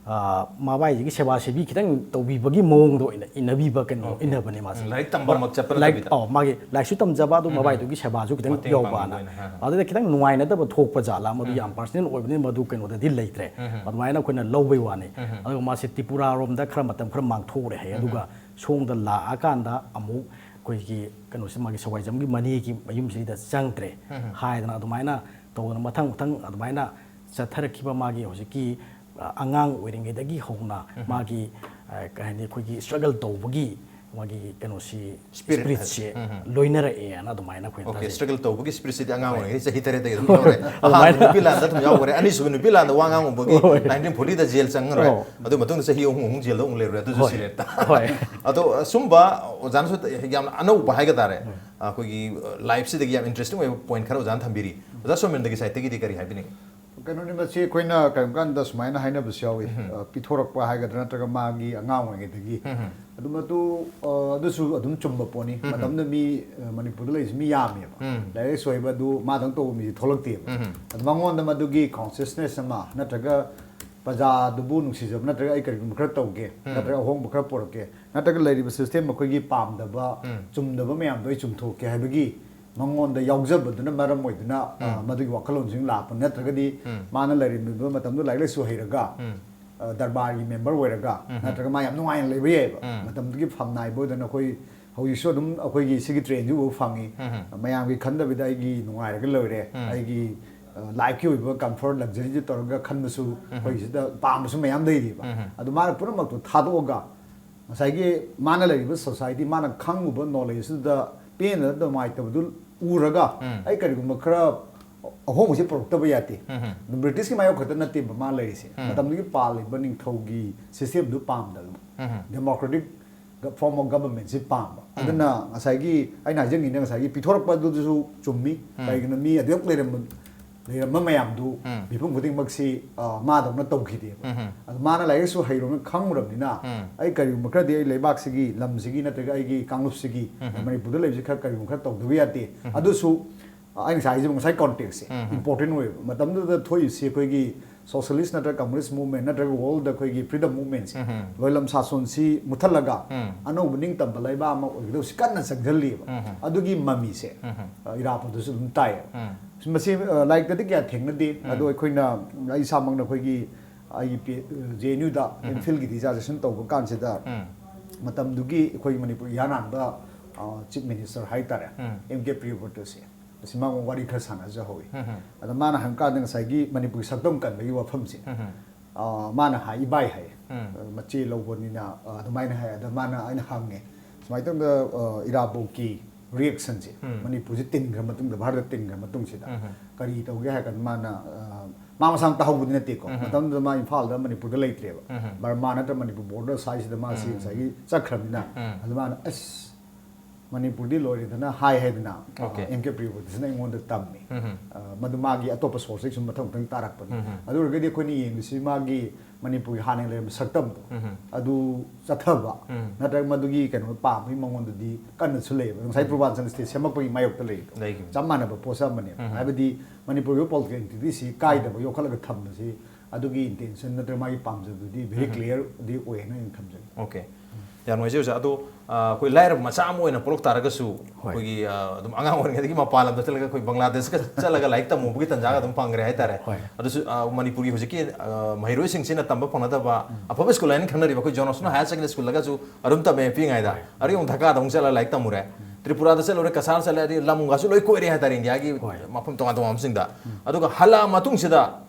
ꯑ, ꯃꯕꯥꯏꯁꯤꯒꯤ ꯁꯦꯕꯥ ꯁꯦꯕꯤ ꯈꯤꯇꯪ ꯇꯧꯕꯤꯕꯒꯤ ꯃꯑꯣꯡꯗꯣ ꯑꯣꯏꯅ ꯏꯟꯅꯕꯤꯕ ꯀꯩꯅꯣ ꯑꯣꯀꯦ꯫ ꯏꯟꯅꯕꯅꯦ ꯃꯥꯁꯦ꯫ ꯎꯝ, ꯂꯥꯏꯔꯤꯛ ꯇꯝꯕ ꯂꯥꯏꯔꯤꯛ-, ꯃꯛ ꯆꯠꯄ ꯂꯥꯏꯔꯤꯛ-, ꯅꯠꯇꯕꯤꯗ꯫ ꯑꯧ, ꯃꯥꯒꯤ ꯂꯥꯏꯔꯤꯛꯁꯨ ꯇꯝꯖꯕ ꯑꯗꯨ ꯃꯕꯥꯏꯗꯨꯒꯤ ꯁꯦꯕꯥꯁꯨ ꯈꯤꯇꯪ ꯃꯇꯦꯡ ꯌꯥꯎꯕꯅ꯫ ꯄꯥꯡꯕꯤꯕ ꯑꯣꯏꯅ, ꯍꯥ, ꯍꯥ꯫ ꯑꯗꯨꯗ ꯈꯤꯇꯪ ꯅꯨꯡꯉꯥꯏꯅꯗꯕ ꯊꯣꯛꯄ ꯖꯥꯠꯂ ꯃꯗꯨ ꯌꯥꯝ ꯄꯥꯔꯁꯅꯦꯜ ꯑꯣꯏꯕꯅꯤꯅ ꯃꯗꯨ ꯀꯩꯅꯣꯗꯗꯤ ꯂꯩꯇ꯭ꯔꯦ꯫ ꯑꯗꯨꯃꯥꯏꯅ ꯑꯩꯈꯣꯏꯅ ꯂꯧꯕꯩ ꯋꯥꯅꯤ꯫ ꯑꯗꯨꯒ ꯃꯥꯁꯦ ꯇ꯭ꯔꯤꯄꯨꯔꯥꯔꯣꯝꯗ ꯈꯔ ꯃꯇꯝ ꯈꯔ ꯃꯥꯡꯊꯣꯛꯎꯔꯦ ꯍꯥꯏꯌꯦ꯫ ꯑꯗꯨꯒ ꯁꯣꯝꯗ ꯂꯥꯛꯑꯀꯥꯟꯗ ꯑꯃꯨꯛ ꯑꯩꯈꯣꯏꯒꯤ ꯀꯩꯅꯣꯁꯤ, ꯃꯥꯒꯤ ꯁꯋꯥꯏꯖꯝꯒꯤ ꯃꯅꯦꯒꯤ ꯃꯌꯨꯝꯁꯤꯗ ꯆꯪꯗ꯭ꯔꯦ ꯍꯥꯏꯗꯅ ꯑꯗꯨꯃꯥꯏꯅ ꯇꯧꯗꯅ ꯃꯊꯪ ꯃꯊꯪ ꯑꯗꯨꯃꯥꯏꯅ ꯆꯠꯊꯔꯛꯈꯤꯕ ꯃꯥꯒꯤ ꯍꯧꯖꯤꯛꯀꯤ, ꯑ, ꯑꯉꯥꯡ ꯑꯣꯏꯔꯤꯉꯩꯗꯒꯤ ꯍꯧꯅ ꯃꯥꯒꯤ, ꯑ, ꯀꯩ ꯍꯥꯏꯅꯤ, ꯑꯩꯈꯣꯏꯒꯤ struggle ꯇꯧꯕꯒꯤ ꯃꯥꯒꯤ ꯀꯩꯅꯣꯁꯤ, Spirit spiritꯁꯦ ꯂꯣꯏꯅꯔꯛꯑꯦꯅ ꯑꯗꯨꯃꯥꯏꯅ ꯑꯩꯈꯣꯏꯅ ꯑꯣꯀꯦ꯫ ꯊꯥꯖꯩ꯫ Struggle ꯇꯧꯕꯒꯤ spiritꯁꯤꯗꯤ ꯑꯉꯥꯡ ꯑꯣꯏꯔꯤꯉꯩ ꯆꯍꯤ ꯇꯔꯦꯠꯇꯒꯤ ꯑꯗꯨꯝ ꯌꯥꯎꯔꯦ꯫ ꯑꯍꯥꯟꯕ ꯑꯗꯨꯃꯥꯏꯅ ꯅꯨꯄꯤ ꯂꯥꯟꯗ ꯑꯗꯨꯝ ꯌꯥꯎꯈ꯭ꯔꯦ, ꯑꯅꯤꯁꯨꯕ ꯅꯨꯄꯤ ꯂꯥꯟꯗ ꯋꯥ ꯉꯥꯡꯉꯨꯕꯒꯤ ꯍꯣꯏ꯫ nineteen fortyꯗ ꯖꯦꯜ ꯆꯪꯈ꯭ꯔꯦ꯫ ꯑꯣ꯫ ꯑꯗꯨ ꯃꯇꯨꯡꯗ ꯆꯍꯤ ꯑꯍꯨꯝ ꯑꯍꯨꯝ ꯖꯦꯜꯗ ꯑꯃꯨꯛ ꯂꯩꯔꯨꯔꯦ, ꯑꯗꯨꯁꯨ ꯍꯣꯏ꯫ ꯁꯤꯂꯦꯠꯇ꯫ ꯍꯣꯏ꯫ ꯑꯗꯣ ꯑ, ꯁꯨꯝꯕ ꯑꯣꯖꯥꯅꯁꯨ ꯌꯥꯝꯅ ꯑꯅꯧꯕ ꯍꯥꯏꯒ ꯇꯥꯔꯦ, ꯑꯩꯈꯣꯏꯒꯤ ꯂꯥꯏꯐꯁꯤꯗꯒꯤ ꯌꯥꯝ interesting ꯑꯣꯏꯕ point ꯈꯔ ꯑꯣꯖꯥꯅ ꯊꯝꯕꯤꯔꯤ꯫ ꯑꯣꯖꯥ ꯁꯣꯃꯦꯟꯗꯒꯤ sideꯇꯒꯤꯗꯤ ꯀꯔꯤ ꯍꯥꯏꯕꯤꯅꯤꯡꯉꯤ? ꯀꯩꯅꯣꯅꯤ, ꯃꯁꯤ ꯑꯩꯈꯣꯏꯅ ꯀꯔꯤꯒꯨꯝꯕ ꯀꯥꯟꯗ ꯁꯨꯃꯥꯏꯅ ꯍꯥꯏꯅꯕꯁꯨ ꯌꯥꯎꯏ꯫ ꯑ, ꯄꯤꯊꯣꯔꯛꯄ ꯍꯥꯏꯒꯗ꯭ꯔꯥ ꯅꯠꯇ꯭ꯔꯒ ꯃꯥꯒꯤ ꯑꯉꯥꯡ ꯑꯣꯏꯔꯤꯉꯩꯗꯒꯤ ꯑꯗꯨꯝ ꯑꯗꯨ, ꯑ, ꯑꯗꯨꯁꯨ ꯑꯗꯨꯝ ꯆꯨꯝꯕ ꯄꯣꯠꯅꯤ꯫ ꯃꯇꯝꯗꯨꯗ ꯃꯤ, ꯑ, ꯃꯅꯤꯄꯨꯔꯗ ꯂꯩꯔꯤꯁꯤ ꯃꯤ ꯌꯥꯝꯃꯦꯕ꯫ ꯂꯥꯏꯔꯤꯛ ꯂꯥꯏꯁꯨ ꯍꯩꯕ ꯑꯗꯨ ꯃꯥꯗꯪ ꯇꯧꯕ ꯃꯤꯁꯦ ꯊꯣꯛꯂꯛꯇꯦꯕ꯫ ꯑꯗꯨ ꯃꯉꯣꯟꯗ ꯃꯗꯨꯒꯤ consciousness ꯑꯃ ꯅꯠꯇ꯭ꯔꯒ ꯄ꯭ꯔꯖꯥꯗꯨꯕꯨ ꯅꯨꯡꯁꯤꯖꯕ ꯅꯠꯇ꯭ꯔꯒ ꯑꯩ ꯀꯔꯤꯒꯨꯝꯕ ꯈꯔ ꯇꯧꯒꯦ ꯅꯠꯇ꯭ꯔꯒ ꯑꯍꯣꯡꯕ ꯈꯔ ꯄꯨꯔꯛꯀꯦ ꯅꯠꯇ꯭ꯔꯒ ꯂꯩꯔꯤꯕ system ꯑꯩꯈꯣꯏꯒꯤ ꯄꯥꯝꯗꯕ, ꯆꯨꯝꯗꯕ ꯃꯌꯥꯝꯗꯣ ꯑꯩ ꯆꯨꯝꯊꯣꯛꯀꯦ ꯍꯥꯏꯕꯒꯤ ꯃꯉꯣꯟꯗ ꯌꯥꯎꯖꯕꯗꯨꯅ ꯃꯔꯝ ꯑꯣꯏꯗꯨꯅ, ꯑ, ꯃꯗꯨꯒꯤ ꯋꯥꯈꯜꯂꯣꯟꯁꯤꯡ ꯂꯥꯛꯄ꯫ ꯅꯠꯇ꯭ꯔꯒꯗꯤ ꯃꯥꯅ ꯂꯩꯔꯝꯃꯤꯕ ꯃꯇꯝꯗꯨ ꯂꯥꯏꯔꯤꯛ ꯂꯥꯏꯁꯨ ꯍꯩꯔꯒ, ꯑ, ꯗꯔꯕꯥꯔꯒꯤ member ꯑꯣꯏꯔꯒ ꯅꯠꯇ꯭ꯔꯒ ꯃꯥ ꯌꯥꯝ ꯅꯨꯡꯉꯥꯏꯅ ꯂꯩꯕ ꯌꯥꯏꯑꯕ꯫ ꯃꯇꯝꯗꯨꯒꯤ ꯐꯝꯅꯥꯏꯕ ꯑꯣꯏꯗꯅ ꯑꯩꯈꯣꯏ ꯍꯧꯖꯤꯛꯁꯨ ꯑꯗꯨꯝ ꯑꯩꯈꯣꯏꯒꯤ ꯁꯤꯒꯤ trainꯁꯤ ꯎꯕ ꯐꯪꯉꯤ꯫ ꯃꯌꯥꯝꯒꯤ ꯈꯟꯗꯕꯤꯗ ꯑꯩꯒꯤ ꯅꯨꯡꯉꯥꯏꯔꯒ ꯂꯣꯏꯔꯦ, ꯑꯩꯒꯤ, ꯑ, lifeꯀꯤ ꯑꯣꯏꯕ comfort luxuryꯁꯤ ꯇꯧꯔꯒ ꯈꯟꯕꯁꯨ ꯑꯩꯈꯣꯏ ꯁꯤꯗ ꯄꯥꯝꯕꯁꯨ ꯃꯌꯥꯝ ꯂꯩꯔꯤꯕ꯫ ꯑꯗꯨ ꯃꯥꯅ ꯄꯨꯝꯅꯃꯛꯇꯣ ꯊꯥꯗꯣꯛꯑꯒ ꯉꯁꯥꯏꯒꯤ ꯃꯥꯅ ꯂꯩꯔꯤꯕ society, ꯃꯥꯅ ꯈꯪꯉꯨꯕ knowledgeꯗꯨꯗ ꯄꯦꯟꯗꯅ ꯅꯨꯡꯉꯥꯏꯇꯕꯗꯨ ꯎꯔꯒ ꯑꯩ ꯀꯔꯤꯒꯨꯝꯕ ꯈꯔ ꯑꯍꯣꯡꯕꯁꯦ ꯄꯨꯔꯛꯇꯕ ꯌꯥꯗꯦ꯫ ꯑꯗꯨꯝ Britishꯀꯤ ꯃꯥꯌꯣꯛ ꯈꯛꯇ ꯅꯠꯇꯦꯕ ꯃꯥ ꯂꯩꯔꯤꯁꯦ꯫ ꯃꯇꯝꯗꯨꯒꯤ ꯄꯥꯜꯂꯤꯕ ꯅꯤꯡꯊꯧꯒꯤ systemꯗꯨ ꯄꯥꯝꯗꯕ, democratic form of governmentꯁꯤ ꯄꯥꯝꯕ꯫ ꯑꯗꯨꯅ ꯉꯁꯥꯏꯒꯤ ꯑꯩꯅ ꯍꯥꯏꯖꯅꯤꯡꯉꯤꯅ ꯉꯁꯥꯏꯒꯤ ꯄꯤꯊꯣꯔꯛꯄ ꯑꯗꯨꯗꯨꯁꯨ ꯆꯨꯝꯃꯤ꯫ ꯀꯩꯒꯤꯅꯣ, ꯃꯤ ꯑꯗꯨꯛ ꯂꯩꯔꯝꯕ, ꯂꯩꯔꯝꯕ ꯃꯌꯥꯝꯗꯨ ꯃꯤꯄꯨꯝ ꯈꯨꯗꯤꯡꯃꯛꯁꯤ, ꯑ, ꯃꯥꯗꯧꯅ ꯇꯧꯈꯤꯗꯦꯕ꯫ ꯑꯗꯨ ꯃꯥꯅ ꯂꯥꯏꯔꯤꯛꯁꯨ ꯍꯩꯔꯨꯅ ꯈꯪꯉꯨꯔꯕꯅꯤꯅ ꯑꯩ ꯀꯔꯤꯒꯨꯝꯕ ꯈꯔꯗꯤ ꯑꯩ ꯂꯩꯕꯥꯛꯁꯤꯒꯤ, ꯂꯝꯁꯤꯒꯤ ꯅꯠꯇ꯭ꯔꯒ ꯑꯩꯒꯤ ꯀꯥꯡꯂꯨꯞꯁꯤꯒꯤ, ꯃꯅꯤꯄꯨꯔꯗ ꯂꯩꯕꯁꯤ ꯈꯔ ꯀꯔꯤꯒꯨꯝꯕ ꯈꯔ ꯇꯧꯗꯕ ꯌꯥꯗꯦ꯫ ꯑꯗꯨꯁꯨ ꯑꯩꯅ ꯉꯁꯥꯏ ꯍꯥꯏꯖꯕ ꯉꯁꯥꯏ contextꯁꯦ important ꯑꯣꯏꯌꯦꯕ꯫ ꯃꯇꯝꯗꯨꯗ ꯊꯣꯛꯏꯁꯤ ꯑꯩꯈꯣꯏꯒꯤ socialist ꯅꯠꯇ꯭ꯔꯒ communist movement ꯅꯠꯇ꯭ꯔꯒ worldꯗ ꯑꯩꯈꯣꯏꯒꯤ freedom movementꯁꯦ, ꯂꯣꯏꯂꯝ ꯁꯥꯁꯣꯟꯁꯤ ꯃꯨꯊꯠꯂꯒ ꯑꯅꯧꯕ ꯅꯤꯡꯇꯝꯕ ꯂꯩꯕꯥꯛ ꯑꯃ ꯑꯣꯏꯒꯗꯧꯕꯁꯤ ꯀꯟꯅ ꯆꯪꯁꯤꯜꯂꯤꯕ꯫ ꯑꯗꯨꯒꯤ ꯃꯃꯤꯁꯦ, ꯑ, ꯏꯔꯥꯕꯣꯠꯇꯁꯨ ꯑꯗꯨꯝ ꯇꯥꯏꯌꯦꯕ꯫ ꯃꯁꯤ, ꯑ, ꯂꯥꯏꯔꯤꯛꯇꯗꯤ ꯀꯌꯥ ꯊꯦꯡꯅꯗꯦ꯫ ꯑꯗꯣ ꯑꯩꯈꯣꯏꯅ, ꯑꯩ ꯏꯁꯥꯃꯛꯅ ꯑꯩꯈꯣꯏꯒꯤ ꯑꯩꯒꯤ ꯄꯤ-, JNUꯗ MPhilꯒꯤ dissertation ꯇꯧꯕ ꯀꯥꯟꯁꯤꯗ ꯃꯇꯝꯗꯨꯒꯤ ꯑꯩꯈꯣꯏꯒꯤ ꯃꯅꯤꯄꯨꯔ ꯏꯍꯥꯟ ꯍꯥꯟꯕ ꯆꯤꯐ ꯃꯤꯅꯤꯁꯇꯔ ꯍꯥꯏꯇꯥꯔꯦ, ꯑꯦꯝ ꯀꯦ ꯄ꯭ꯔꯤꯌꯕ꯭ꯔꯇꯁꯦ, ꯑꯁꯤ ꯃꯉꯣꯟ ꯋꯥꯔꯤ ꯈꯔ ꯁꯥꯟꯅꯖꯍꯧꯋꯤ꯫ ꯑꯗ ꯃꯥꯅ ꯍꯪꯀꯥꯟꯗ ꯉꯁꯥꯏꯒꯤ ꯃꯅꯤꯄꯨꯔꯒꯤ ꯁꯛꯇꯝ ꯀꯟꯕꯒꯤ ꯋꯥꯐꯝꯁꯦ, ꯑ, ꯃꯥꯅ ꯍꯥꯏ, "ꯏꯕꯥꯏ" ꯍꯥꯏ, "ꯑ, ꯃꯆꯦ ꯂꯧꯕꯅꯤꯅ", ꯑ, ꯑꯗꯨꯃꯥꯏꯅ ꯍꯥꯏ꯫ ꯑꯗ ꯃꯥꯅ, ꯑꯩꯅ ꯍꯪꯉꯦ, ꯁꯨꯃꯥꯏꯅ ꯇꯧꯗ, ꯑ, ꯏꯔꯥꯕꯣꯠꯀꯤ ꯔꯤꯌꯦꯛꯁꯟꯁꯦ, ꯃꯅꯤꯄꯨꯔꯁꯦ ꯇꯤꯟꯈ꯭ꯔ ꯃꯇꯨꯡꯗ, ꯚꯥꯔꯠꯇ ꯇꯤꯟꯈ꯭ꯔ ꯃꯇꯨꯡꯁꯤꯗ ꯀꯔꯤ ꯇꯧꯒꯦ ꯍꯥꯏꯔ ꯀꯥꯟꯗ, ꯃꯥꯅ, ꯑ, ꯃꯥ ꯃꯁꯥꯃꯛ ꯇꯥꯍꯧꯕꯗꯤ ꯅꯠꯇꯦꯀꯣ, ꯃꯇꯝꯗꯨꯗ ꯃꯥ ꯏꯝꯐꯥꯜꯗ, ꯃꯅꯤꯄꯨꯔꯗ ꯂꯩꯇ꯭ꯔꯦꯕ, ꯕꯔꯃꯥ ꯅꯠꯇ꯭ꯔ ꯃꯅꯤꯄꯨꯔ ꯕꯣꯔꯗꯔ ꯁ꯭ꯋꯥꯏꯁꯤꯗ ꯃꯥꯁꯤ ꯉꯁꯥꯏꯒꯤ ꯆꯠꯈ꯭ꯔꯕꯅꯤꯅ꯫ ꯑꯗ ꯃꯥꯅ, "ꯑꯁ, ꯃꯅꯤꯄꯨꯔꯗꯤ ꯂꯣꯏꯔꯦꯗꯅ" ꯍꯥꯏ ꯍꯥꯏꯗꯅ, ꯑꯣꯀꯦ꯫ ꯑꯦꯝ ꯀꯦ ꯄ꯭ꯔꯤꯌꯕ꯭ꯔꯇꯁꯤꯅ ꯑꯩꯉꯣꯟꯗ ꯇꯝꯃꯤ꯫ ꯑ, ꯃꯗꯨ ꯃꯥꯒꯤ ꯑꯇꯣꯞꯄ ꯁꯣꯔꯁꯇꯒꯤ ꯁꯨꯝ ꯃꯊꯪ ꯃꯊꯪ ꯇꯥꯔꯛꯄꯅꯤ꯫ ꯑꯗꯨ ꯑꯣꯏꯔꯒꯗꯤ ꯑꯩꯈꯣꯏꯅ ꯌꯦꯡꯕꯁꯤ ꯃꯥꯒꯤ ꯃꯅꯤꯄꯨꯔꯒꯤ ꯍꯥꯟꯅ ꯂꯩꯔꯝꯕ ꯁꯛꯇꯝꯗꯣ, ꯑꯗꯨ ꯆꯠꯊꯕ, ꯅꯠꯇ꯭ꯔꯒ ꯃꯗꯨꯒꯤ ꯀꯩꯅꯣ ꯄꯥꯝꯕꯒꯤ ꯃꯉꯣꯟꯗꯗꯤ ꯀꯟꯅꯁꯨ ꯂꯩꯌꯦꯕ꯫ ꯉꯁꯥꯏ ꯄ꯭ꯔꯣꯚꯥꯟꯁꯦꯜ ꯁ꯭ꯇꯦꯠ ꯁꯦꯝꯃꯛꯄꯒꯤ ꯃꯥꯌꯣꯛꯇ ꯂꯩꯔꯤꯗꯣ, ꯂꯩꯈꯤꯕꯅꯤ꯫ ꯆꯞ ꯃꯥꯟꯅꯕ ꯄꯣꯠꯁꯛ ꯑꯃꯅꯦꯕ꯫ ꯍꯥꯏꯕꯗꯤ ꯃꯅꯤꯄꯨꯔꯒꯤ ꯄꯣꯂꯤꯇꯤꯀꯦꯜ ꯑꯦꯟꯇꯤꯇꯤꯁꯤ ꯀꯥꯏꯗꯕ ꯌꯣꯛꯈꯠꯂꯒ ꯊꯝꯕꯁꯤ ꯑꯗꯨꯒꯤ ꯏꯟꯇꯦꯟꯁꯟ ꯅꯠꯇ꯭ꯔꯒ ꯃꯥꯒꯤ ꯄꯥꯝꯖꯕꯗꯨꯗꯤ ꯚꯦꯔꯤ ꯀ꯭ꯂꯤꯌꯥꯔꯗꯤ ꯑꯣꯏꯌꯦꯅ ꯑꯩꯅ ꯊꯝꯖꯒꯦ꯫ ꯑꯣꯀꯦ꯫ ꯌꯥꯝ ꯅꯨꯡꯉꯥꯏꯖꯩ ꯑꯣꯖꯥ꯫ ꯑꯗꯣ, ꯑ, ꯑꯩꯈꯣꯏ ꯂꯥꯏꯔꯕ ꯃꯆꯥ ꯑꯃ ꯑꯣꯏꯅ ꯄꯣꯛꯂꯛ ꯇꯥꯔꯒꯁꯨ, ꯍꯣꯏ꯫ ꯑꯩꯈꯣꯏꯒꯤ, ꯑ, ꯑꯗꯨꯝ ꯑꯉꯥꯡ ꯑꯣꯏꯔꯤꯉꯩꯗꯒꯤ ꯃꯄꯥꯟ ꯂꯝꯗ ꯆꯠꯂꯒ ꯑꯩꯈꯣꯏ ꯕꯪꯒ꯭ꯂꯥꯗꯦꯁꯀ ꯆꯠꯂꯒ ꯂꯥꯏꯔꯤꯛ ꯇꯝꯃꯨꯕꯒꯤ ꯇꯥꯟꯖꯥꯒ ꯑꯗꯨꯝ ꯐꯪꯈ꯭ꯔꯦ ꯍꯥꯏꯇꯥꯔꯦ꯫ ꯍꯣꯏ꯫ ꯑꯗꯨꯁꯨ, ꯑ, ꯃꯅꯤꯄꯨꯔꯒꯤ ꯍꯧꯖꯤꯛꯀꯤ, ꯑ, ꯃꯍꯩꯔꯣꯏꯁꯤꯡꯁꯤꯅ ꯇꯝꯕ ꯐꯪꯅꯗꯕ ꯑꯐꯕ ꯁ꯭ꯀꯨꯜ ꯍꯥꯏꯅ ꯈꯪꯅꯔꯤꯕ ꯑꯩꯈꯣꯏ ꯖꯣꯟ ꯃꯣꯟꯁꯣꯟ ꯍꯥꯌꯔ ꯁꯦꯀꯦꯟꯗꯔꯤ ꯁ꯭ꯀꯨꯜꯗꯒꯁꯨ ꯑꯗꯨꯝ ꯇꯝꯃꯦ ꯄꯤꯛꯏꯉꯩꯗ꯫ ꯍꯣꯏ꯫ ꯑꯗꯒꯤ ꯑꯃꯨꯛ ꯙꯀꯥꯗ ꯑꯃꯨꯛ ꯆꯠꯂꯒ ꯂꯥꯏꯔꯤꯛ ꯇꯝꯃꯨꯔꯦ꯫ ꯇ꯭ꯔꯤꯄꯨꯔꯥꯗ ꯆꯠꯂꯨꯔꯦ, ꯀꯁꯥꯔ ꯆꯠꯂꯦ, ꯑꯗꯩ ꯂꯝꯒꯁꯨ ꯂꯣꯏ ꯀꯣꯏꯔꯦ ꯍꯥꯏꯇꯥꯔꯦ, ꯏꯟꯗꯤꯌꯥꯒꯤ ꯍꯣꯏ꯫ ꯃꯐꯝ ꯇꯣꯉꯥꯟ ꯇꯣꯉꯥꯟꯕ ꯃꯐꯝꯁꯤꯡꯗ꯫ ꯑꯗꯨꯒ ꯍꯜꯂꯛꯑ ꯃꯇꯨꯡꯁꯤꯗ